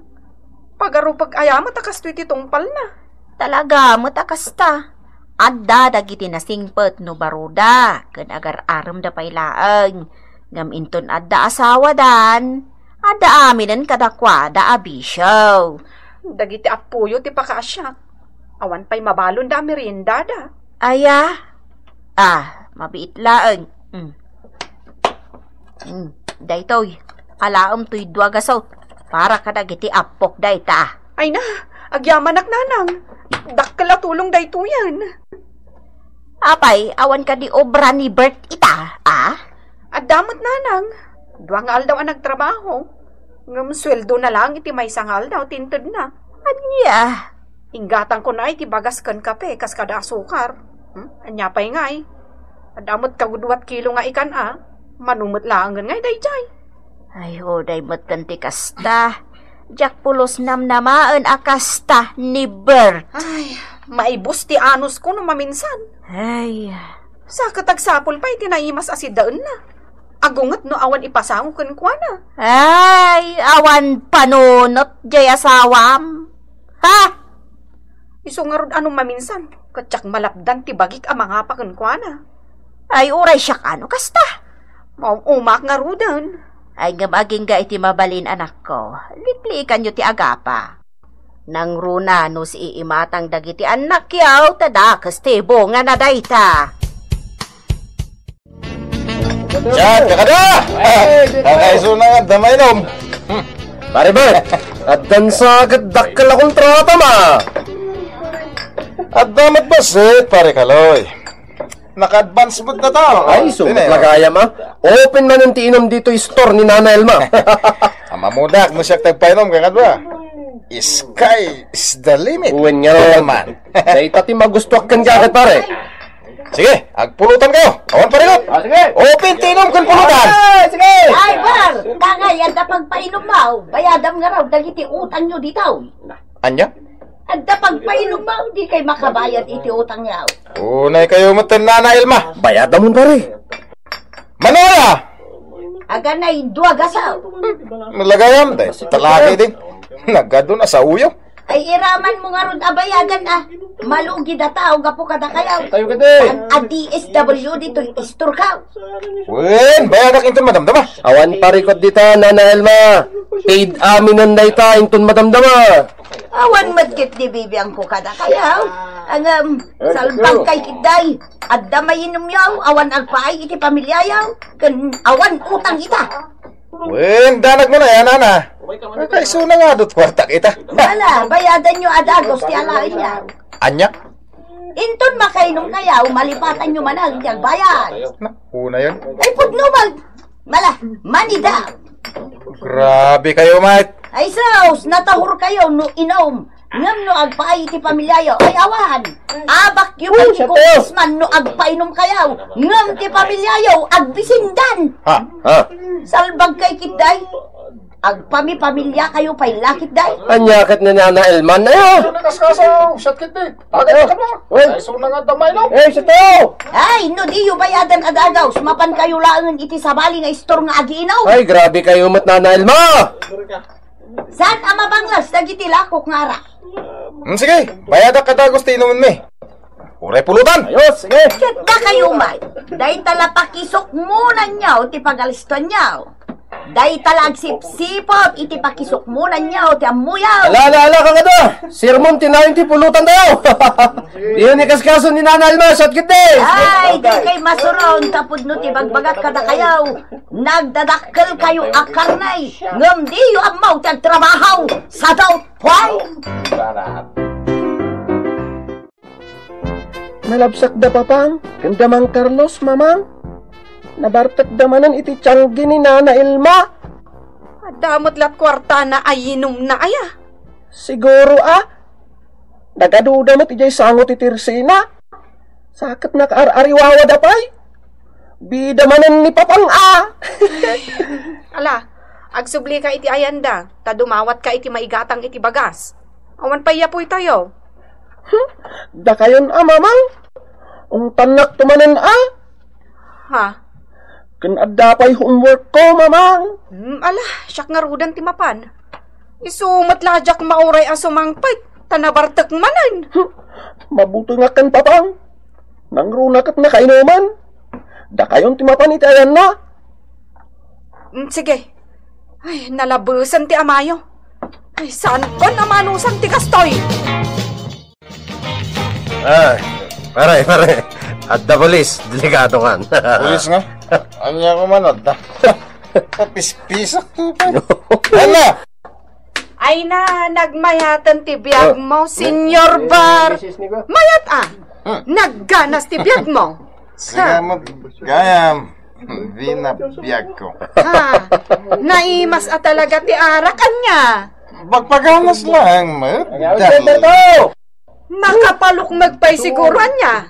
Pagarupek aya met a kastoy ti tungpalna. Talaga met a kasta. Adda dagiti nasingpet no baroda, ken agar-aremda pay laeng. Ngem inton adda asawadan, adda aminen kadakuada a bisio. Dagiti appoyo ti pakaasiak. Awan pay mabalonda a meriendada. Aya? Ah, mabiit laeng. Mm. Mm, daytoy, alaem toy dua gasut para kadagiti appok dayta. Ay na, agyamanak, nanang. Dakkel a tulong daytoyen. Apay, awan kadi obra ni Bert ita, a? Adda met, nanang. Dua nga aldaw a nagtrabaho. Ngem sueldo na lang iti maysa nga aldaw ti intedna. Ania? Inggatangko na iti bagas ken kape kas kada asukar. Hmm? Ania pay ngay? Adda met kagudua ti kilo nga ikan a. Mano met laengen ngay daydiay? Ay, uray met ken ti kasta. Diak pulos namnamaen a kasta, never. Ay, maibus ti anusko no maminsan. Ay. Sa ket agsapul pay ti naimas a siddaenna. Agunget no awan ipasango kenkuana. Ay, awan panunot jay asawam. Ha? Isu ngarud a no maminsan, ket diak malapdan ti bagik a mangapa kenkuana. Ay, uray siak a no kasta. Maum-umaak ngaruden. Ay, ngem agingga iti mabalin, anakko. Likliikanyo ti agapa. Nangruna no siiimatang dagiti annakyo, ta dakes ti bungana dayta. Diyan, kakada! Ay, ay, sunang adda mainom. Hmm. Pare Bert, addan sa ket dakkel a kontrata ma. Adda met bassit, pare Kaloy. Naka-advance met na tao. Ay, sumat lagayam, ah. Open man ti inom ditoy store ni Nana Elma. Amamudak, no siya tagpainom, kakadwa. Sky is the limit. Uwen nga ron. Man. Dayta ti magustuak ken gagat, pare. Sige, agpulutan kayo. Awan pa rin, oh. Ah, sige. Open ti inom ken pulutan. Ah, sige. Ay, bar, kangay, adda pagpainom mo. Bayadam nga raw, dagiti utang nyo dito. Anya? Adda pagpainummo, dikay makabayad iti utangyo. Unay kayo met ken Nana Elma. Bayadamon, pare. Manoya! Aganay, dua gasaw. Malagayam, dahil sa talaki din. Nagado na sa uyo. Ay, iraman mo ngarud a bayadan, a. Malugid a tao gapu kadakayo. Tayo ka din. An a D S W D toy istorkaw. Wen, bayadak inton madamdama. Awan parikot dita, Nana Elma. Paid aminen dayta inton madamdama. Awan met ket ni bibiangko kadakayo. Ngem, salbagkay ketdi. Adda mainumyo, awan agpaay iti pamiliayo, ken awan utang ita. Wen, danag mo na yan, Nana. Kakaisuna nga, dut kwartak ita. Ala, bayadanyo a dagos ti alaenyo. Ania? Inton makainumkayo, malipatanyo manen ti agbayad. Na, una yan. Ay, pudno, mag-, mala, manida. Grabe kayo, Mike. Ay, sus, natahurkayo no inum. Ngem no agpaay iti pamiliayo, ay awan. Abakyo pay ti congressman no agpainumkayo. Ngem ti pamiliayo, agbisindan. Ha? Ha? Salbagkay ketdi. Agpamipamiliakayo pay la ketdi. Ania ket ni Nana Elma, aya? Ano kaskaso? Shot kit, eh. Agay ka ba? Uy. Ay, so na nga damay, no? Eh, sa tao! Ay, no diyo bayadan a dagos, mapankayo laengen iti sabali nga istor nga agiinum. Ay, grabe kayo met, Nana Elma! Saan a mabanglas dagiti lakok nga arak? Hmm, sige, bayadak a dagos ti inumenmi. Uray pulutan! Ayos, sige! Ket dakayo met, dayta la pakisukmonanyo ti pagalistuanyo. Dayta la agsipsipot iti pakisukmonanyo ti ammoyo. Ala, ala, ala, kangada! Sermon ti nayon ti pulutan tayo! Diyo ni kaskaso ni Nana Alma, shot kit, eh! Ay, dikay masuron, tapud no ti bagbagak kadakayo, nagdadakkel kayo a karne, ngem diyo ammo ti agtrabaho, sadot, hoy! Nalabsakda, Papang, ken da Mang Carlos, Mamang. Nabartekda manen iti tianggi ni Nana Elma. Adda met lat kuartana a inumna aya? Siguro, a. Nagaduda met idiay sango ti tersina. Sa ket nakaar-ariwawada pay. Bida manen ni Papang, a. Ala, agsublika iti ayanda, ta dumawatka iti maigatang iti bagas. Awan pay yapoy tayo. Hmm, dakayon a, Mamang. Ungtannakto manen a. Ha? Ken adda pay homework ko, Mamang. Hmm, ala, siak ngaruden ti mapan. Isu met la diak mauray a sumangpet, ta nabartek manen. Hmm, mabutengak ken Papang. Nangruna ket nakainuman. Dakayon ti mapan iti ayanna. Mm, sige. Ay, nalabesen ti amayo. Ay, saan ban a manusan ti kastoy? Ay, pare, pare. Adda pulis, delikado kan. Pulis nga? Ania ko man, adda. Pispisak to, pa. Ala! Ay na, nagmayaten ti biag mo, Senyor Bar. Mayat, a. Hmm. Nagganas ti biag mo. Sige, gayam. Di na biag ko. Ha? Naimas a talaga ti arak, ania? Pagpaganas lang, mayat. Makapalukmeg pay siguro, ania?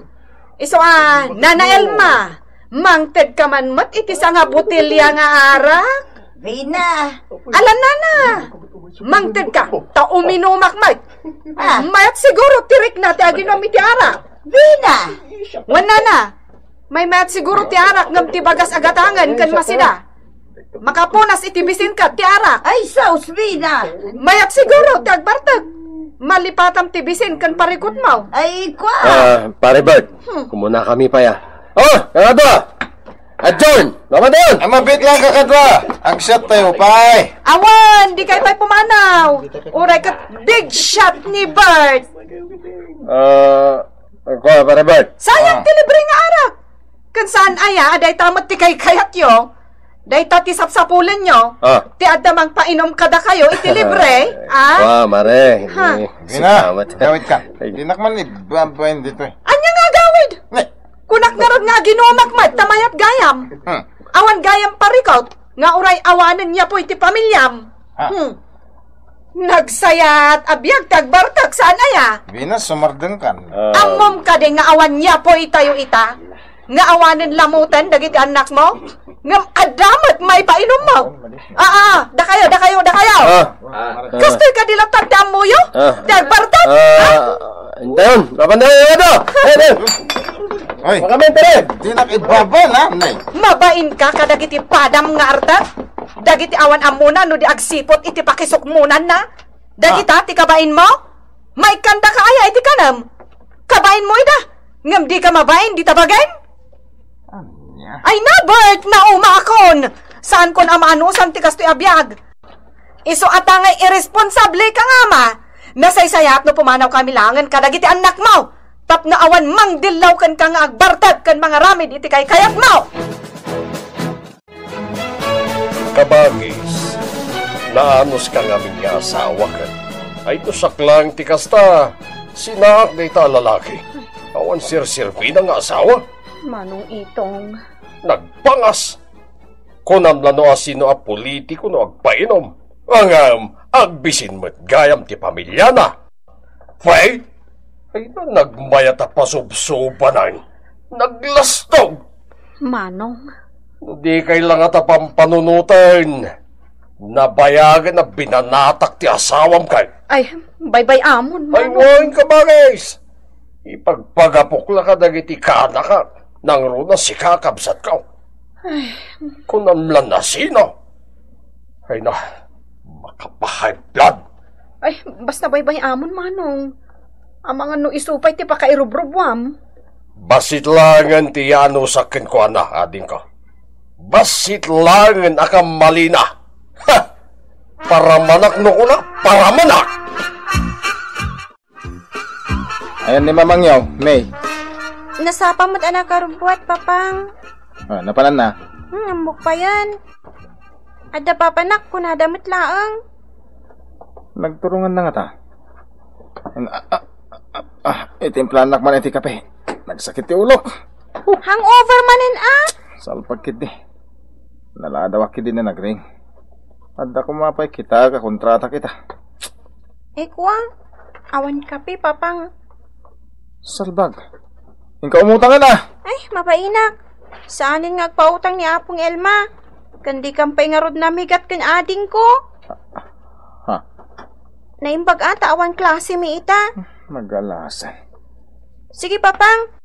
Isu a, Nana Elma, mangted ka man met iti sanga botelya nga arak? Vina. Ala, Nana, mangted ka, ta uminumak met. Ah. Mayat siguro ti rikna ti aginum iti arak. Vina. Wen, Nana, maymayat siguro ti arak ngem ti bagas a gatangen ken masida. Makapunas iti bisinka ti arak. Ay, sus, Vina! Mayat siguro ti agbartek. Malipatam ti bisin ken parikutmo. Ay, kua! Ah, Pare Bert, Hmm. kumuna kami pay, a. Oh, kakadua! Adyon! Mamadon! Ay, mabit lang, kakadua! Agsat tayo, pay! Awan, dikay pay pumanaw. Uray ket big shot ni Bert. Ah, kua, Pare Bert. Sayang Ah. ti libre nga arak. Ken saan aya a dayta met ti kaykayatyo? Dayta ti sapsapulenyo? Ah. Ti adda mangpainum kadakayo iti libre, a? Wa, mare. Ha. Eh, Sige na, sikamat. Gawid ka. Ay. Dinak man ibabain ditoy. Ania nga agawid? Ne. Kunak ngarud nga aginumak met ta mayat gayam. Hmm. Awan gayam parikot nga uray awanen yapo iti pamiliam. Ha. Hmm. Nagsayat a biag ti agbartek, saan aya? Vina, sumardeng kan. Ah. Ammom kadi nga awan yapo itayo ita? Nga awanen lamoten dagiti annakmo? Ngem adda met maipainummo. Ah, ah, dakayo, dakayo, dakayo. Ah. Ah. Kastoy kadi latta ti ammoyo? Ah. Ti agbartek? Ah, ah? Indayon, papandayon, ano? Ay, ay. Ay. Makamentere. Dinak ibaba na, nay. Mabain ka kadagiti padam nga arta? Dagiti awan ammona no di agsipot iti pakisukmonanna? Dagita ti kabainmo? Maikkandaka aya iti kanem? Kabainmo ida, ngem dika mabain dita bagen? Ania? Ay na, Bert! Naumakon! Saankon a maanusan ti kastoy a biag. Isu a ta ngay irresponsable ka nga ama, nasaysayaat no pumanawkami laengen kadagiti annakmo tapno awan mangdillaw kenka nga agbartek ken mangaramid iti kaykayatmo. Kabagis, naanuska ngamin nga asawa ket. Ay, no saklang ti kasta, sinaak dayta a lalaki. Awan serserbina nga asawa. Manong Itong. Nagpangas. Kunam la no asino a politiko no agpainum. Ngem, agbisin met gayam ti pamiliana. Pay, ay na nagmayat a pasubsubanan. Naglastog. Manong. No di kay la nga ta pampanunoten, nabayagen a binanatak ti asawam kay. Ay, baybay-amon, Ay, Manong. Wen, kabagis. Ipagpagapok la kadagiti kanaka, nangruna sika, kabsatko. Ay. Kunam la nasino. Ay na, makapa-high blood. Ay, basta baybay-amon, Manong. Amangan no isu pay ti pakairubrubwam. Bassit laengen ti yanusak kenkuana, adingko. Bassit laengen a kammalina. Ha! Paramanak no kuna, paramanak! Ayan ni Mamangyaw, May. Nasapa met a nakarubbuat, Papang. Ah, napanan na? Hmm, ammok payen. Adda papanak, kunada met laeng. Nagturungan na nga ta. An-, ah, ah, ah, ah, itimplanak man iti kape. Nagsakit ti ulok. Hangover manen, ah? Salpag ketdi. Naladawak ketdi na nagring. Adda koma pay kita ka kontrata kita. Eh, kua, awan kape, Papang. Salbag. Inka umutangan, ah. Ay, mabainak. Saanen nga agpautang ni Apong Elma. Ken dikam pay ngarud namigat ken adingko. Ha? Naimbag a ta awan klase mi ita. Nagalasan. Sige, Papang.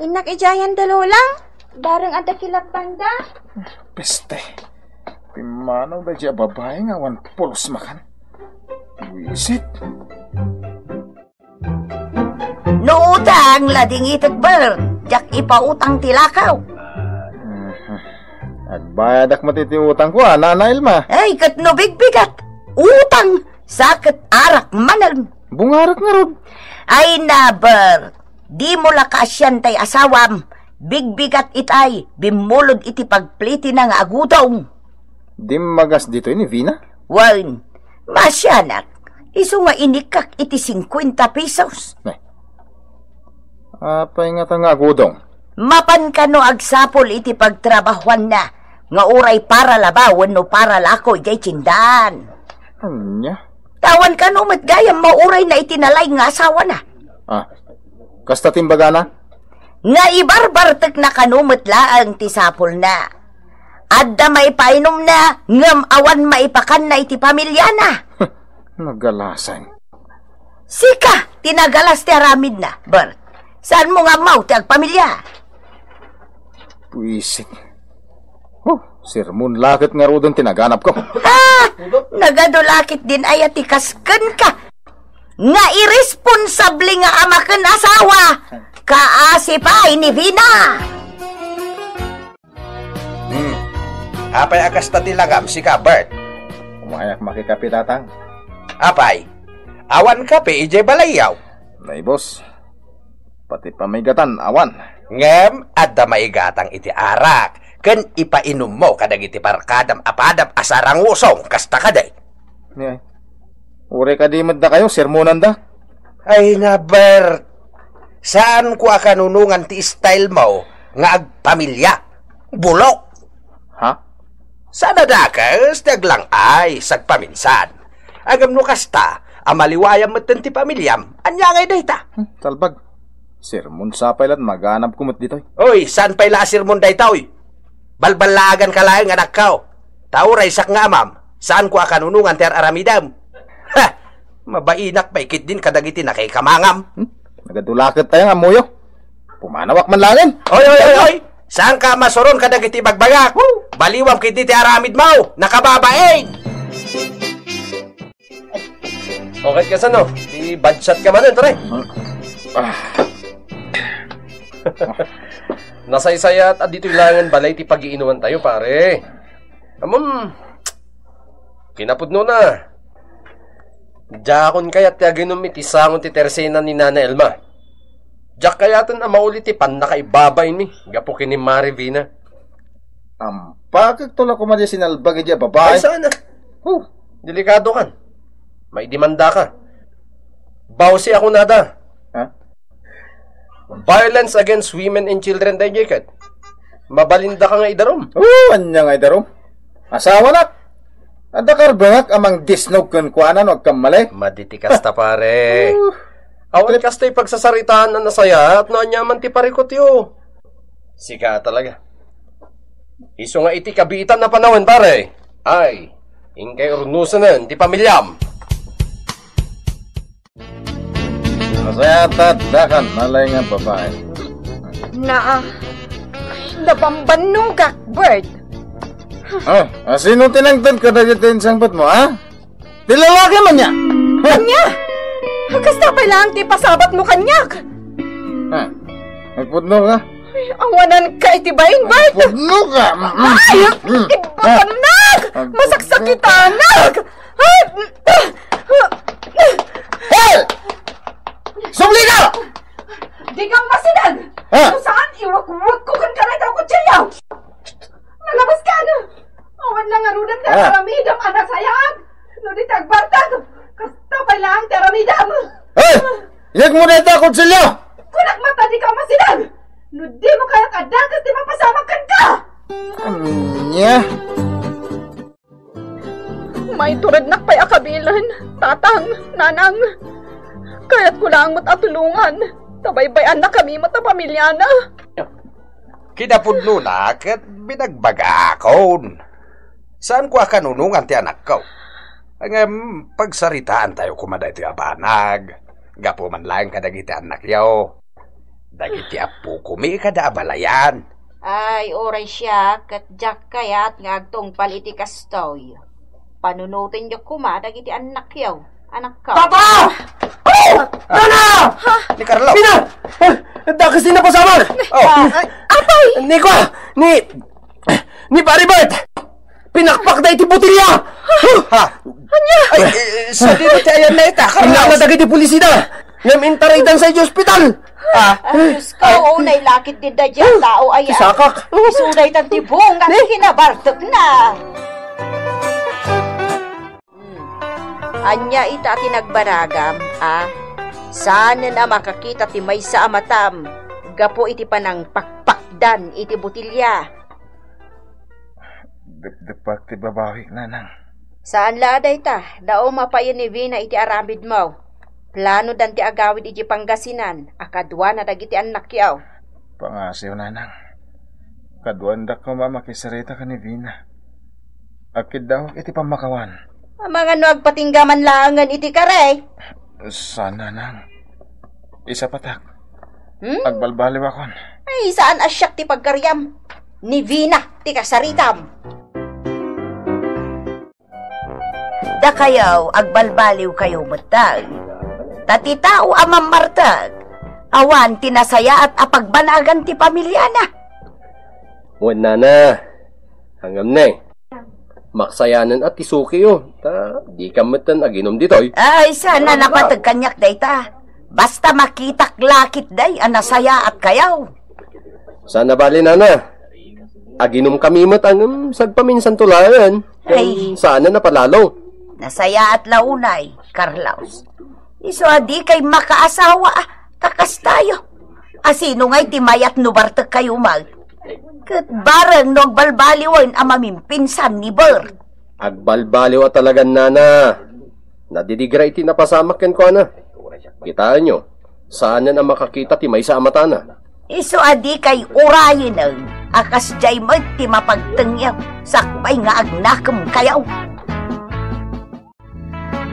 Innak idiayen da Lola. Bareng adda kilabbanda. Peste. Pimmanaw daydiay a babai nga awan pulos makan. Buisit. No utang, ladingitek, Bert. Diak ipautang ti lakaw. Mhm. Agbayadak met iti utangko, a, Nana Elma. Ay, ket no bigbigat, utang, sa ket arak manen. Bungarek ngarud. Ay, na, Bert. Dimo la kaasian tay asawam. Bigbigat itay, bimmulod iti pagplitina nga agudong. Dimmagas ditoy ni Vina? Wen, maasianak, isu nga inikkak iti singkuenta pesos. Ne. Apay ngata nga agudong? Mapan kano agsapul iti pagtrabahuanna nga uray para labaw wenno para lako idiay tiendaan. Ania? Awan kano met gayam maurayna iti nalaing nga asawana. Ah, kasta ti imbagana? Nga ibarbartekna kano met laeng ti sapulna. Adda maipainumna, ngem awan maipakanna iti pamiliana. Nagalasan. Sika ti nagalas ti aramidna, Bert. Saanmo nga ammaw ti agpamilia? Buisit. Oh, sermon la ket ngaruden ti naganapko. Ah! Nagadu la ketdin aya ti kas kenka nga irresponsable nga ama ken asawa. Kaasi pay ni Vina. Hmm. Apay a kasta ti langam, sika, Bert? Umayak makikape, Tatang. Apay, awan kape idiay balayyo? Nay, boss. Pati pamaigatan, awan. Ngem adda maigatang iti arak, ken ipainummo kadagiti barkadam a padam a sarangusong, kasta kadi. Ni ay. Uray kadi met dakayo, sermonanda. Ay na, Bert. Saanko a kanunongan ti style mo nga agpamilia. Bulok. Ha? Saan a dakes ti aglang-ay sagpaminsan. Ngem no kasta, a maliwayam metten ti pamiliam, ania ngay dayta? Hmm, salbag. Sermon sa pay la't maganapko met ditoy. Oy, saan pay la a sermon daytoy? Balballaaganka laeng, anakko. Ta uray siak nga amam, saanko a kanunongan ti ar-aramidem. Ha! Mabainak pay ketdin kadagiti nakaikamangam. Hmm? Nagadulaket tayo nga ammoyo. Pumanawak man laeng. Oy, oy, oy, oy! Saanka a masuron kadagiti bagbagak? Baliwam ketdi ti aramidmo, nakababain! Okay, kasano? Ti badsat ka manen, pare? Ah. Nasaysayaat a ditoy laengen balay ti pagiinuman tayo, pare. Ammom, kinapudnona, diakon kayat ti aginom iti sango ti tersena ni Nana Elma. Diak kayaten a mauli ti pannakaibabainmi gapu ken ni Mari Vina. Ampakek to la koma di sinalbag iti a babae. Ay, sana. Huh. Delikado kan. Maidimanda ka. Bawsi ako nada. Ha? Violence against women and children, daydiay ket. Mabalindaka nga idarum. Oo, ania nga idarum? Asawanak. Adda karbengak a mangdisnog kenkuana no agkammali. Madi ti kasta, pare. Uh, Awan kastoy pagsasaritaan a nasayaat no aniaman ti parikutyo. Sika talaga. Isu nga iti kabiitan a panawen, pare. Ay, inkay urnusanen ti pamiliam. Masaya ta dakan, malay nga babae. Na, nabambannogak, Bert. Ah, asino ti nangted kadagiti insangpetmo, ha? Ti lalaki man niya. Ania? Kasta pay laeng ti pasabatmo kaniak. Ha? Agpudno ka? Ay, awananka iti bain, Bert. Agpudno ka. Ay, mm, mm. Ibakannak! Ah. Masaksakitanak! Ay! Hey! Subli ka! Dika masideg! Ha? No saan, iwekwekko kenka dayta a kutsilio! Nalabas ka, ano? Awan lang ngaruden ti aramidem a nasayaat. No di ti agbartek, kasta pay laeng ti aramidem. Hey! Iyegmo dayta a kutsilio! Kunak met a dika masideg! No dimo kayat a dakes ti mapasamak kenka! Ania? Maiturednak pay a kabilen, tatang, nanang. Kayatko laeng met a tulongan, ta baybay-annakami met a pamiliana. Kinapudnona ket binagbagakon. Saanko a kanunongan ti anakko. Ngem pagsaritaantayo koma daytoy a banag, gapu man laeng kadagiti annakyo. Dagiti appokomi kada abalayan. Ay, uray siak, ket diak kayat nga agtungpal iti kastoy. Panunotenyo koma dagiti annakyo, anakko. Papa! Oh! Nana! Ni Carlo. Pina! Ah, dakes ti napasamak! Oh. Ah, apay! Ni kua! Ni, ni Pari Bert! Pinakpakda iti botelya! Ha? Ania? Ay, eh, sadino ti ayanna ita, Carlos? Inna dagiti pulisida! Ngem intaridanta iti ospital! Ah. Ay, Diosko, unay lakit ti daydiay a tao aya. Sakak. Isu daytan ti bunga ti kinabartekna. Hmm. Ania ita ti nagbaragam, a? Saanen a makakita ti maysa a matam gapu iti panangpakpakdan iti botelya. Depdeppak ti babawik, nanang. Saan la a dayta, dauma payen ni Vina iti aramidmo. Planodan ti agawid iti Pangasinan a kaduana dagiti annakyo. Pangasiw, nanang. Kaduandak koma a makisarita ken ni Vina. Agkiddawak iti pammakawan. Amangan no agpatingga man laengen iti kari. Saan, nanang. Isapatak. Hmm? Agbalbaliwakon. Ay, saan a siak ti pagkariam. Ni Vina ti kasaritam. Dakayo, agbalbaliwkayo metten. Ta ti tao a mammartek, awan ti nasayaat a pagbanagan ti pamiliana. Wen, nana, ngem ne, maksayanen a ti sukiyo, ta dika metten aginom ditoy. Ay, saan a napateg kaniak dayta. Basta makitak la ketdi a nasayaatkayo. Saan a bale, nana. Aginomkami met ngem sagpaminsanto laeng. Ay. Saan a napalalo. Nasayaat la unay, Carlos. Isu a dikay makaasawa, a, ta kastayo. Asino ngay ti mayat no bartekkayo met? Ket bareng no agbalbaliwen a mamimpinsan ni Bert. Agbalbaliw a talagan, nana. Nadirigra iti napasamak kenkuana. Kitaenyo, saanen a makakita ti maysa a matana. Isu a dikay urayenen. A kasdiay met ti mapagtengyo, sakbay nga agnakemkayo.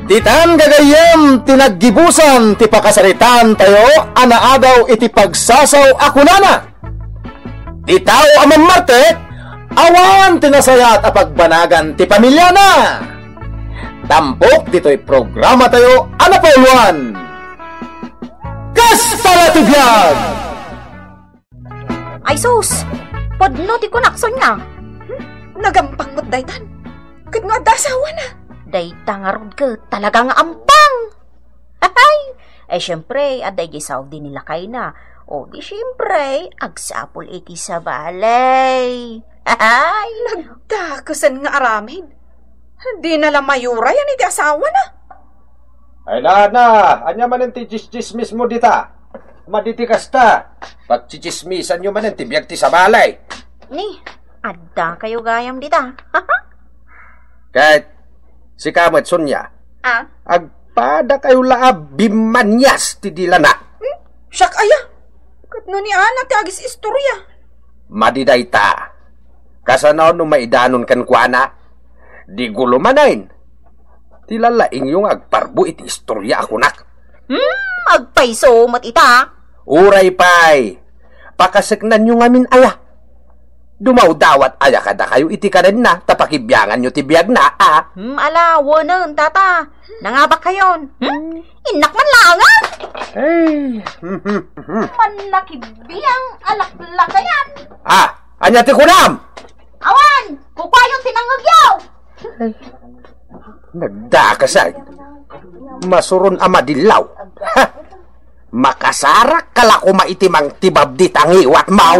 Ditan gagayyem ti naggibusan ti pakasaritaan tayo a naadaw iti pagsasaw a kunana, "Ti tao a mammartek, awan ti nasayaat a pagbanagan ti pamiliana." Tampok ditoy programa tayo a napauluan, Kasta la ti Biag! Ay sus! Pudno ti kunak, Sonia. Hmm? Nagampang met daytan. Ket no adda asawana? Dayta ngarud ket talaga nga ampang. Ay, eh, siyempre, adda idiay Saudi ni lakayna. O, di siyempre, agsapul iti sabali. Ay! Nagdakesan nga aramid. Dina la mayurayan iti asawana. Ay, nana, ania manen ti tsistsismis mo dita? Madi ti kasta, pagtsitsismisanyo manen ti biag ti sabali. Ni, adda kayo gayam dita. Ket sika met, Sonia. Ah? Agpada kayo la a bimmanias ti dilana. Hmm? Siak aya? Ket no ni Ana ti agis-istorya? Madi dayta. Kasano no maidanon kenkuana? Di gulo manen ti lalaingyo nga agparbo iti istorya a kunak. Hmm, agpayso met ita. Uray pay, pakaseknanyo ngamin aya. Dumawdawat aya kadakayo iti kadenna ta pakibianganyo ti biagna, a? Hmm, ala, wenen, tata. Nangabak kayon. Hmm? Innak man langan. Ay. Mannakibiang alaklakayan. Ah, ania ti kunam? Awan, kukuayon ti nangngegyo. Nagdakasay. Masuron a madillaw. Ha! Makasarak ka la koma iti mangtibabdi ta ngiwat, maw.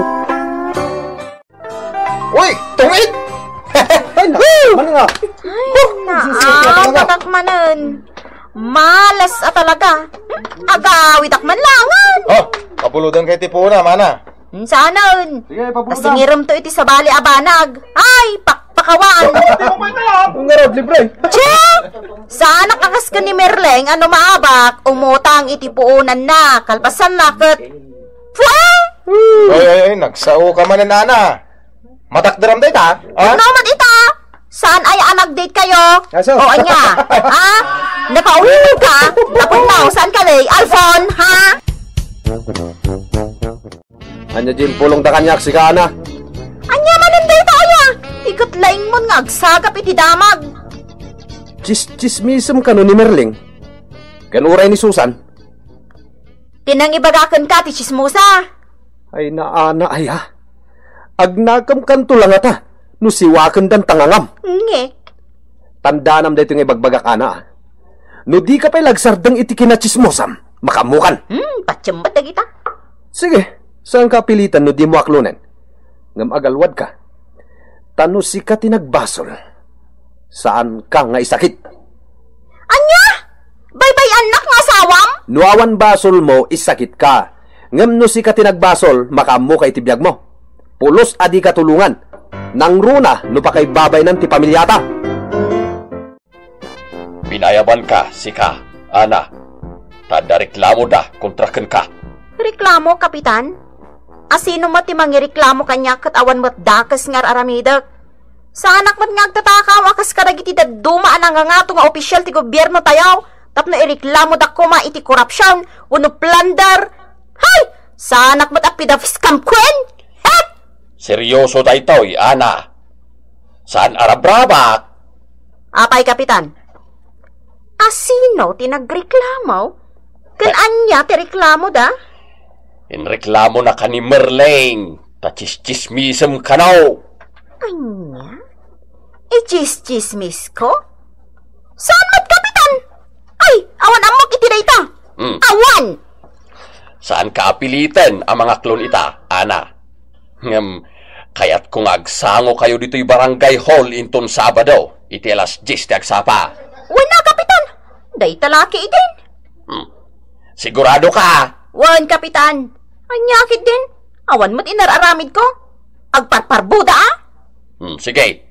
Uy, tungit! Ay, na, Woo! Ano nga? Ay, Huh! Naabatak manen. Malas a talaga. Agawidak man langan. Oh, pabulodan kay ti puna, mana. Saanen. Sige, pabulodan. Asingirem to iti sabali a banag. Ay, pakpakawan. Ngarod, libre. Che! Saanak a kas ken ni Merleng a no maabak, umutang iti puonanna, kalpasanna ket, pwe! Ay, ay, ay, nagsao ka manen, Ana. Matakderam dayta, ha? No, mat ita. Saan aya a nag-date kayo? Aso. O, anya? Ha? Napauwi ka? Napuntaw, saan ka, Lay? Alfon, ha? Anya diay impulongda kaniak, sika, Ana? Anya manen dayta aya? Iket laingmon nga agsagap iti damag. Tsis-, tsismisem kano ni Merling? Ken uray ni Susan? Ti nangibaga kenka ti tsismosa. Ay, naana aya. Agnakemkanto la ngata no siwakendan ta ngangam. Ngek. Tandanam daytoy nga ibagbagak, Ana, a. No dika pay la agsardeng iti kinatsismosam, makaammokan. Hmm, patiem met dagita. Sige, saanka a pilitan no dimo aklonen. Ngem agalwadka. Ta no sika ti nagbasol, saanka nga isakit. Ania? Baybay-annak nga asawam? No awan basolmo, isakitka. Ngem no sika ti nagbasol, makaammoka iti biagmo. Pulos a dika tulongan. Nangruna no pakaibabaynan ti pamiliata. Pinayabanka, sika, Ana, ta adda reklamoda kontra kenka. Reklamo, Kapitan? Asino met ti mangireklamo kaniak ket awan met dakes nga ar-aramidek? Saanak met nga agtatakaw a kas kadagiti dadduma a nangangato nga opisyal ti gobiernotayo tapno ireklamoda koma iti korupsion wenno plunder. Hay! Saanak met a pidafis kam kuen! Hek! Seryoso daytoy, Ana. Saan a rabrabak. Apay, Kapitan? Asino ti nagreklamo? Ken ania ti reklamoda? Inreklamona ka ni Merleng ta tsistsismisem kano. Ania? Itsistsismisko? Saan met, Kapitan? Ay, awan ammok iti dayta. Hmm. Awan! Saanka a piliten a mangaklon ita, Ana. Ngem, kayatko nga agsangokayo ditoy barangay hall inton Sabado, iti alas dies ti agsapa. Wen a, Kapitan. Dayta la ketdin. Hmm. Sigurado ka? Wen, Kapitan. Ania ketdin? Awan met inar-aramidko. Agparparboda, a? Hmm, sige.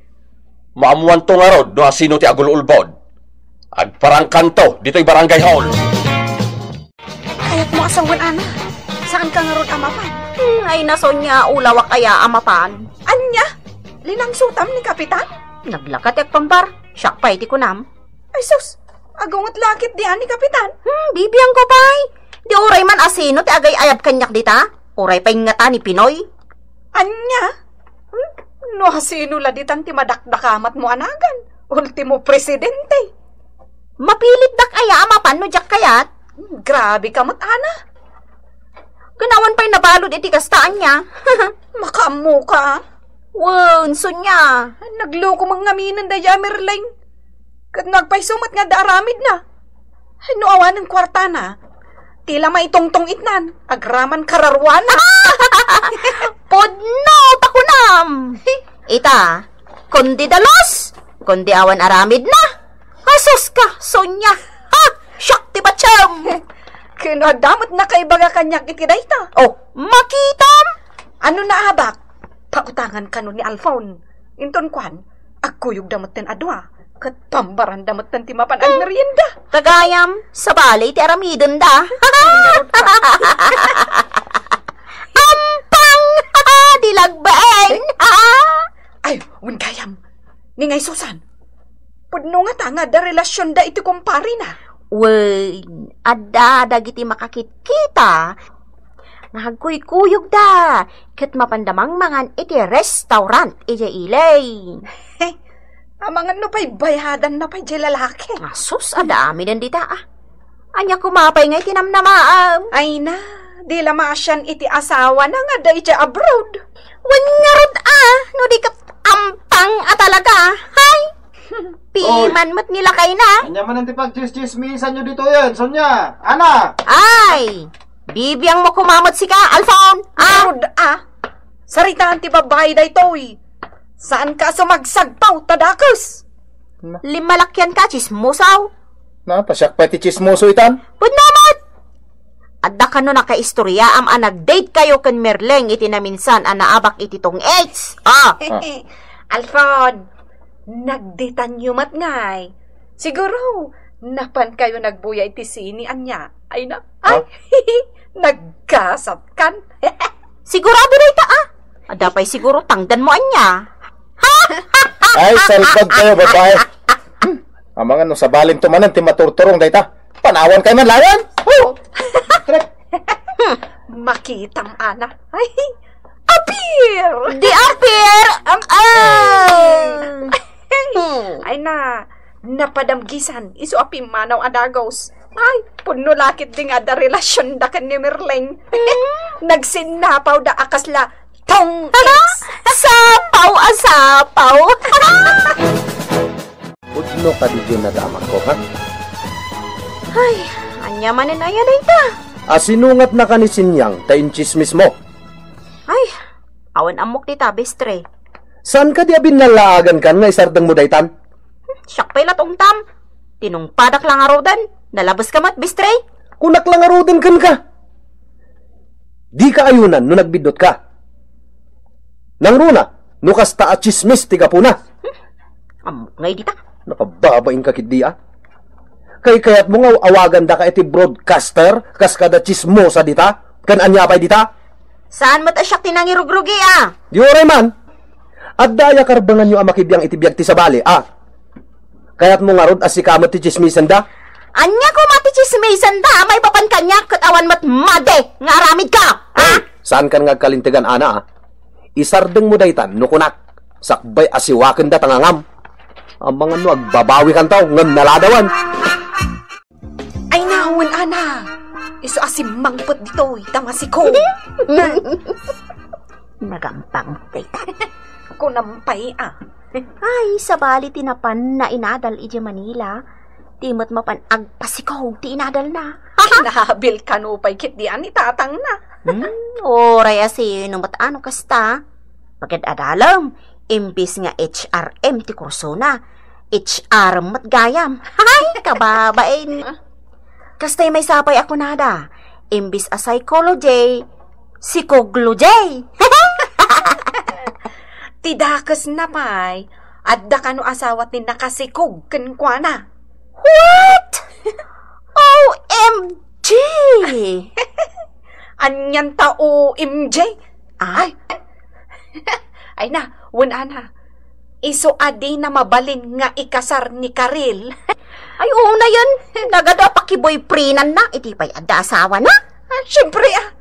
Maammoanto ngarud no asino ti agul-ulbod. Agparangkanto ditoy barangay hall. Kayatmo a sawen, Ana. Saanka ngarud a mapan? Hmm, ay, Sonia, ulawak aya a mapan. Ania? Linangsutam ni Kapitan? Naglaka ti agpambar. Siak pay ti kunam. Ay sus, agunget la ketdi a ni Kapitan. Hmm, bibiangko pay. Di uray man asino ti agay-ayab kaniak dita? Uray pay ngata ni Pinoy. Ania? Hmm? No asino la ditan ti madakdakamatmo a nagan? Ultimo presidente. Mapilitdak aya a mapan no diak kayat? Hmm, grabe ka met, Ana. Ken awan pay nabalud iti kasta, ania? Makaammoka, a. Wen, Sonia. Nagloko man ngaminen daydiay a Merleng. Ket no agpayso met nga adda aramidna. Ay, no awanen kuartana, ti la maitungtong itnan, agraman kararuana. Pudno ta kunam! Ita, kundi dalus, kundi awan aramidna. Asus ka, Sonia! Ha? Siak ti patiem! Ken no adda met nakaibaga kaniak iti dayta. Oh, makitam! Ano naabak? Pautangan kano ni Alfon. Inton kuan, agkuyogda metten a dua, ket pambaranda metten ti mapan agmerienda. Kagayam, sabali ti aramidenda. Ampang! Di lagbaen! Ay, wen gayam, ni ngay Susan, pudno ngata nga adda relasionda iti kumparena. Wen, adda dagiti makakitkita nga agkuykuyogda ket mapanda mangmangan iti restaurant idiay ili. Amangan no pay bayadanna pay diay lalaki. Asus, adda amiden dita, a. Ania koma pay nga iti namnamaam? Ay na, di la maasian iti asawana nga adda idiay abroad. Wen ngarud, a, no di ket ampang a talaga. Hay! Piman met ni lakayna. Ania manen ti pagtsistsismisanyo ditoyen, Sonia? Ana! Ay! Bibiangmo koma met sika, Alfon! Ah! Ngarud, a. Saritaan ti babai daytoy. Saanka a sumagsagpaw ta dakes. Na. Limmalakianka, tsismosaw. Na, ta siak pay ti tsismoso itan. Pudno met! Adda kano nakaistoriaam a nag-date kayo ken Merleng iti naminsan a naabak iti tungits? Ah! Ah. Alfon, nagdetanyo met ngay. Siguro, napan kayo nagbuya iti sini, ania? Ay na. Ay, ah? Naggasat kan. Sigurado dayta, a. Adda pay siguro tangdanmo, ania? Ay, salbag kayo, babae. Hmm. Amangan no sabalin to manen ti maturturong dayta. Panawan kay man lawan. Oh. Trek. Hmm. Makitam, ana. Ay, apir! Di apir! Ang, ah! Hmm. Ay na, napadamgisan, isu a pimmanaw a dagos. Ay, pudno la ketdi nga adda relasionda ken ni Merleng. Hmm. Nagsinnapawda a kasla tong X. Sapaw a sapaw. Pudno kadi diay nadamagko, ha? Ay, ania manen aya dayta? Asinungatnaka ni Sinyang ta intsismismo? Ay, awan ammok dita, bestre. Saan kadi a binnalaagan kan nga isardengmo daytan? Siak pay la ti ungtam. Tinungpadak la ngaruden. Nalabeska met, bestre. Kunak la ngaruden kenka. Dika ayunan no nagbiddutka. Nangruna, no kasta a tsismis ti gapuna. Hmm, ammok ngay dita. Nakababainka ketdi, a. Kaykayatmo nga awagandaka iti broadcaster kas kada tsismosa dita? Ken ania pay dita? Saan met a siak ti nangirugrugi, a? Di uray man. Adda aya karbenganyo a makibiang iti biag ti sabali, a? Kayatmo ngarud a sika met ti tsismisenda? Ania koma ti tsismisenda a maipapan kaniak ket awan met madi nga aramidka, ha? Ay, saankan nga agkalintegan, ana, a? Isardengmo daytan no kunak, sakbay a siwakenda ta ngangam. Amangan no agbabawikanto ngem naladawan. Ay, nawen, ana. Isu a simmangpet ditoy ta masikog. Nagampang ti. Kunam pay, a. Ay, sabali ti napanna inadal idiay Manila, ti met mapan agpasikog ti inadalna. Kinabil kano pay ketdi a ni tatangna. Hmm, uray a sino met a no kasta. Pagad-adalem, imbis nga H R M ti kursona, H R M met gayam. Ay, kababain. Kastay maysa pay a kunada, imbis a psychology, sikoglogy. Ti dakesna pay, adda kano asawa ti nakasikog kenkuana. What? O M G! Anian ta, O M G? Ay. Ay na, wen a na. Isu a dina mabalin nga ikasar ni Karil. Ay, oo na yan. Nagadu a pakiboyfriendan na. Iti pay adda asawa na. Ah, siyempre, ah.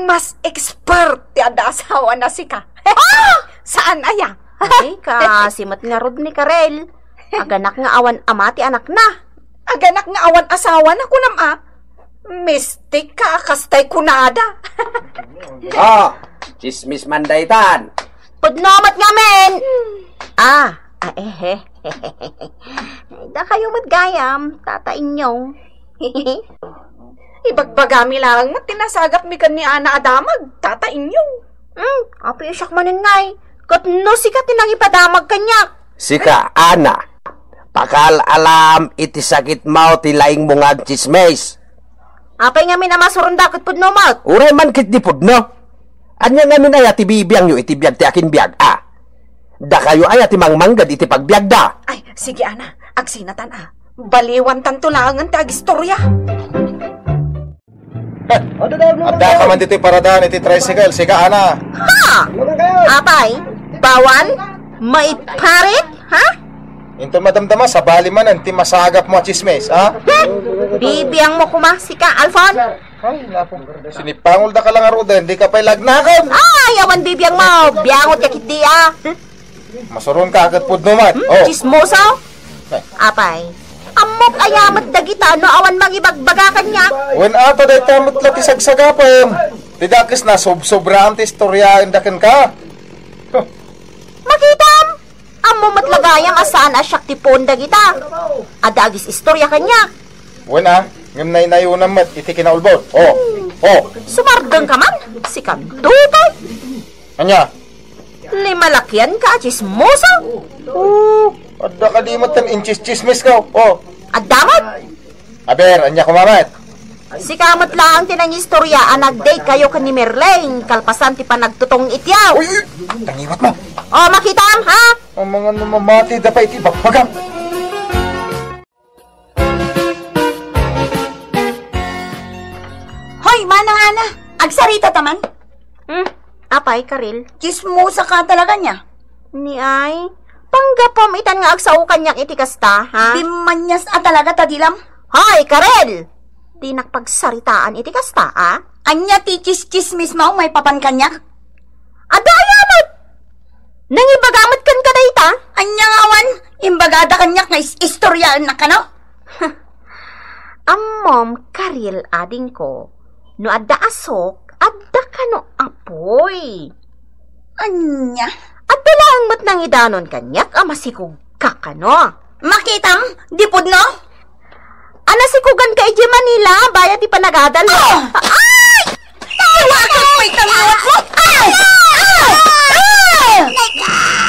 Mas expert ti adda asawa na sika. Ah! Saan aya? Ay, kasi met ngarud ni Karel. Aganak nga awan ama ti anakna. Aganak nga awan asawa na, kunam a. Mistik ka, kastay kunada. Ah, chismis man daytan. Pudno met ngamin. Ah, ah, eh, eh. Dakayo met gayam, Tata Inyong. Ibagbagami laeng met ti nasagapmi ken ni Ana a damag, Tata Inyong. Hmm, apay siak manen ngay. Ket no sika ti nangipadamag kaniak. Sika, Ana, pakaalam iti sakitmo ti laingmo nga agchismis. Apay ngamin a masuronda ket pudno met? Uray man ket di pudno. Ania ngamin aya ti bibiangyo iti biag ti akinbiag, a? Dakayo aya ti mangmangged iti pagbiagda? Ay, sige, Ana. Agsinatan, a. Baliwantanto laengen ti agistorya. Adda ka man ditoy paradaan iti tricycle, sika, Ana. Ha? Apay, bawal? Maiparit? Ha? Inton madamdama, sabali manen ti masagapmo a chismis, ha? Hmm? Bibiangmo koma, sika, Alfon? Ay, naku. Sinipangol da ka lang aruden, di ka pay lagnakan. Ay, awan bibiangmo. Biangot ka kit di, a. Masuron ka ket pudno met. Hmm, oh. Chismoso? Ay. Apay, ammok aya met dagita no awan mangibagbaga kaniak? Wen ata dayta met la ti sagsagapem. Ti dakes na sobsobraam ti istoryaenda kenka. Makitam? Ammo met la gayam a saan a siak ti puon dagita. Adda agis-istorya kaniak. Wen a, ngem naynayonam met iti kinaulbod. Oh, oh. Sumardeng ka man? Sikan dutay. Ania? Limalakian ka a chismoso? Oh, adda kadi met ten inchis-chismis ka. Oh. Adda met? Aber, ania koma met? Sika met laeng ti nangistorya a nag-date kayo ken ni Merleng kalpasan ti panagtutong itiaw. Uy, uy, tangiwat mo. Oh, makitam, ha? Amangan no mamati da pay iti bagbagam. Hoy, Manang Ana, agsarita ta man. Hmm, apay, Karil? Chismosa ka talaga nia. Ni ay, panggapom itan nga agsao kaniak iti kasta, ha? Bimmanias a talaga ta dilam. Hoy, Karil! Dinak pagsaritaan iti kasta, a? Ania ti chischismismo maipapan kaniak? Adda aya met? Nangibaga met kenka dayta? Ania nga awan? Imbagada kaniak nga is-istoryaennak kano? Ammom, Karil, adingko, no adda asok, adda kano apuy. Ania? Adda laeng met nangidanon kaniak a masikog ka kano. Makitam, di pudno? A, nasikogan ka idiay Manila, bayat ti panagadal. Ah! Ay! Tawagak mo itang liwat mo! Ah! Ah! Ah!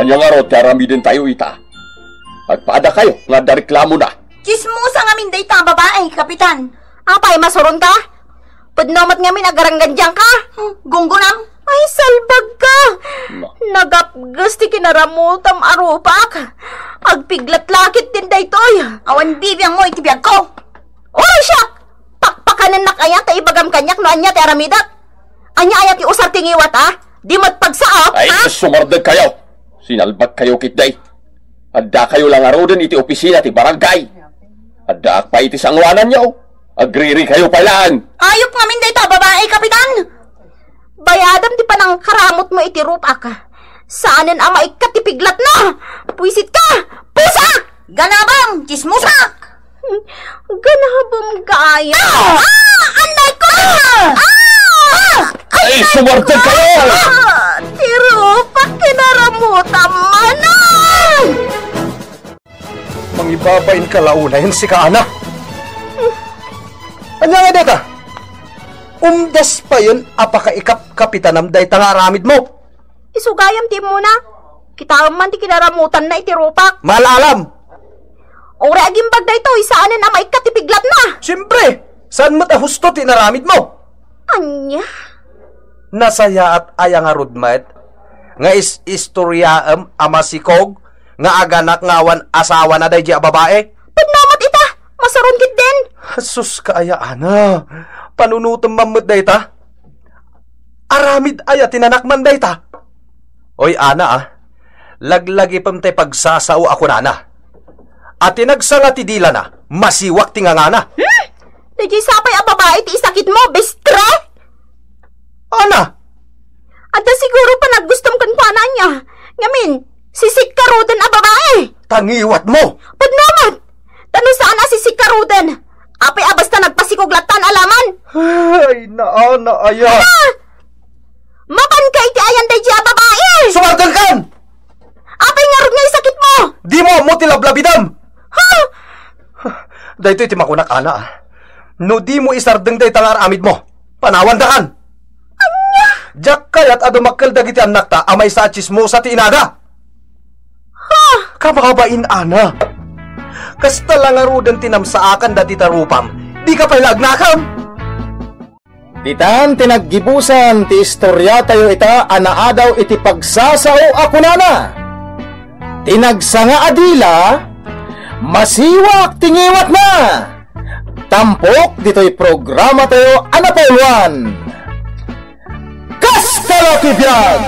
Ania ngarud ti aramidentayo ita? Agpaada kayo nga adda reklamona. Chismosa ngamin dayta a babae, Kapitan. Apay, masuron ka? Pudno met ngamin agaranggandiang ka? Hmm, gunggunam. Ay, salbag ka! Na. Nagapges ti kinaramutam a rupak. Agpiglat lakit din daytoy. Awan bibiang mo iti biag ko. Oy, siak! Pakpakanennak aya ta ibagam kaniak no ania ti aramidek? Ania aya ti usar ti ngiwat, a? Di met pagsaok, ay, a? Sumardeg kayo! Sinalbag kayo, kitdi. Adda kayo la ngaruden iti opisina ti barangay. Addaak pay iti sangoananyo. Agriri kayo pay laeng. Ayup ngamin dayta a babae, Kapitan! Bayadam ti panangkaramutmo iti rupak. Saanen a maikkat ti piglatna. Puisit ka! Pusak! Ganabam! Chismosak! Ganabam gaya. Ah! Ah! Anay ko! Ah! Ah! Ay, sumardeg kayo! Ah! Ti rupak kinaramutam manen! Mangibabain ka la unay, sika, Ana. Ania nga dayta? Umdas payen a pakaikapkapitanam dayta nga aramidmo. Isu gayam ti immuna. Kitaem man ti kinaramutanna iti rupak. Malaalam. Uray agimbag daytoy, saanen a maikkat ti piglatna. Siempre, saan met a husto ti inaramidmo? Ania? Nasayaat aya ngarud met nga is-istoryaem a masikog nga aganak nga awan asawana daydiay a babae? Pudno met ita, masuron ketdin. Sus ka aya, Ana. Panunotem man met dayta. Aramid aya ti nanakman dayta. Oy, Ana, ah. Laglagipem tay pagsasao a kunana. A ti nagsanga ti dilana, masiwak ti ngangana. Hmm? Daydiay sapay a babai ti isakitmo, bestre? Ana? Adda siguro panaggustom kenkuana ania. Ngamin, sisikkaruden a babai. Ta ngiwatmo. Pudno met! Ta no saan a sisikkaruden, apay a basta nagpasikog lattan a laman? Ay, naana aya. Ana! Mapanka iti ayan daydiay a babai! Sumardengkan! Apay ngarud nga isakitmo? Dimo ammo ti lablabidem! Ha? Daytoy ti makunak, Ana, ah. No dimo isardeng dayta nga ar-amidmo, panawandakan! Ania? Diak kayat a dumakkel dagiti annakta a maysa a tsismosa ti inada! Ha? Kababain, Ana. Kasta la ngaruden ti namsaakan dati tarupam, dika pay la agnakam? Ditan ti naggibusan ti istoriatayo ita a naadaw iti pagsasao a kunana, "Ti nagsanga a dila, masiwak ti ngiwatna." Tampok ditoy programatayo a napauluan, Kasta la ti Biag!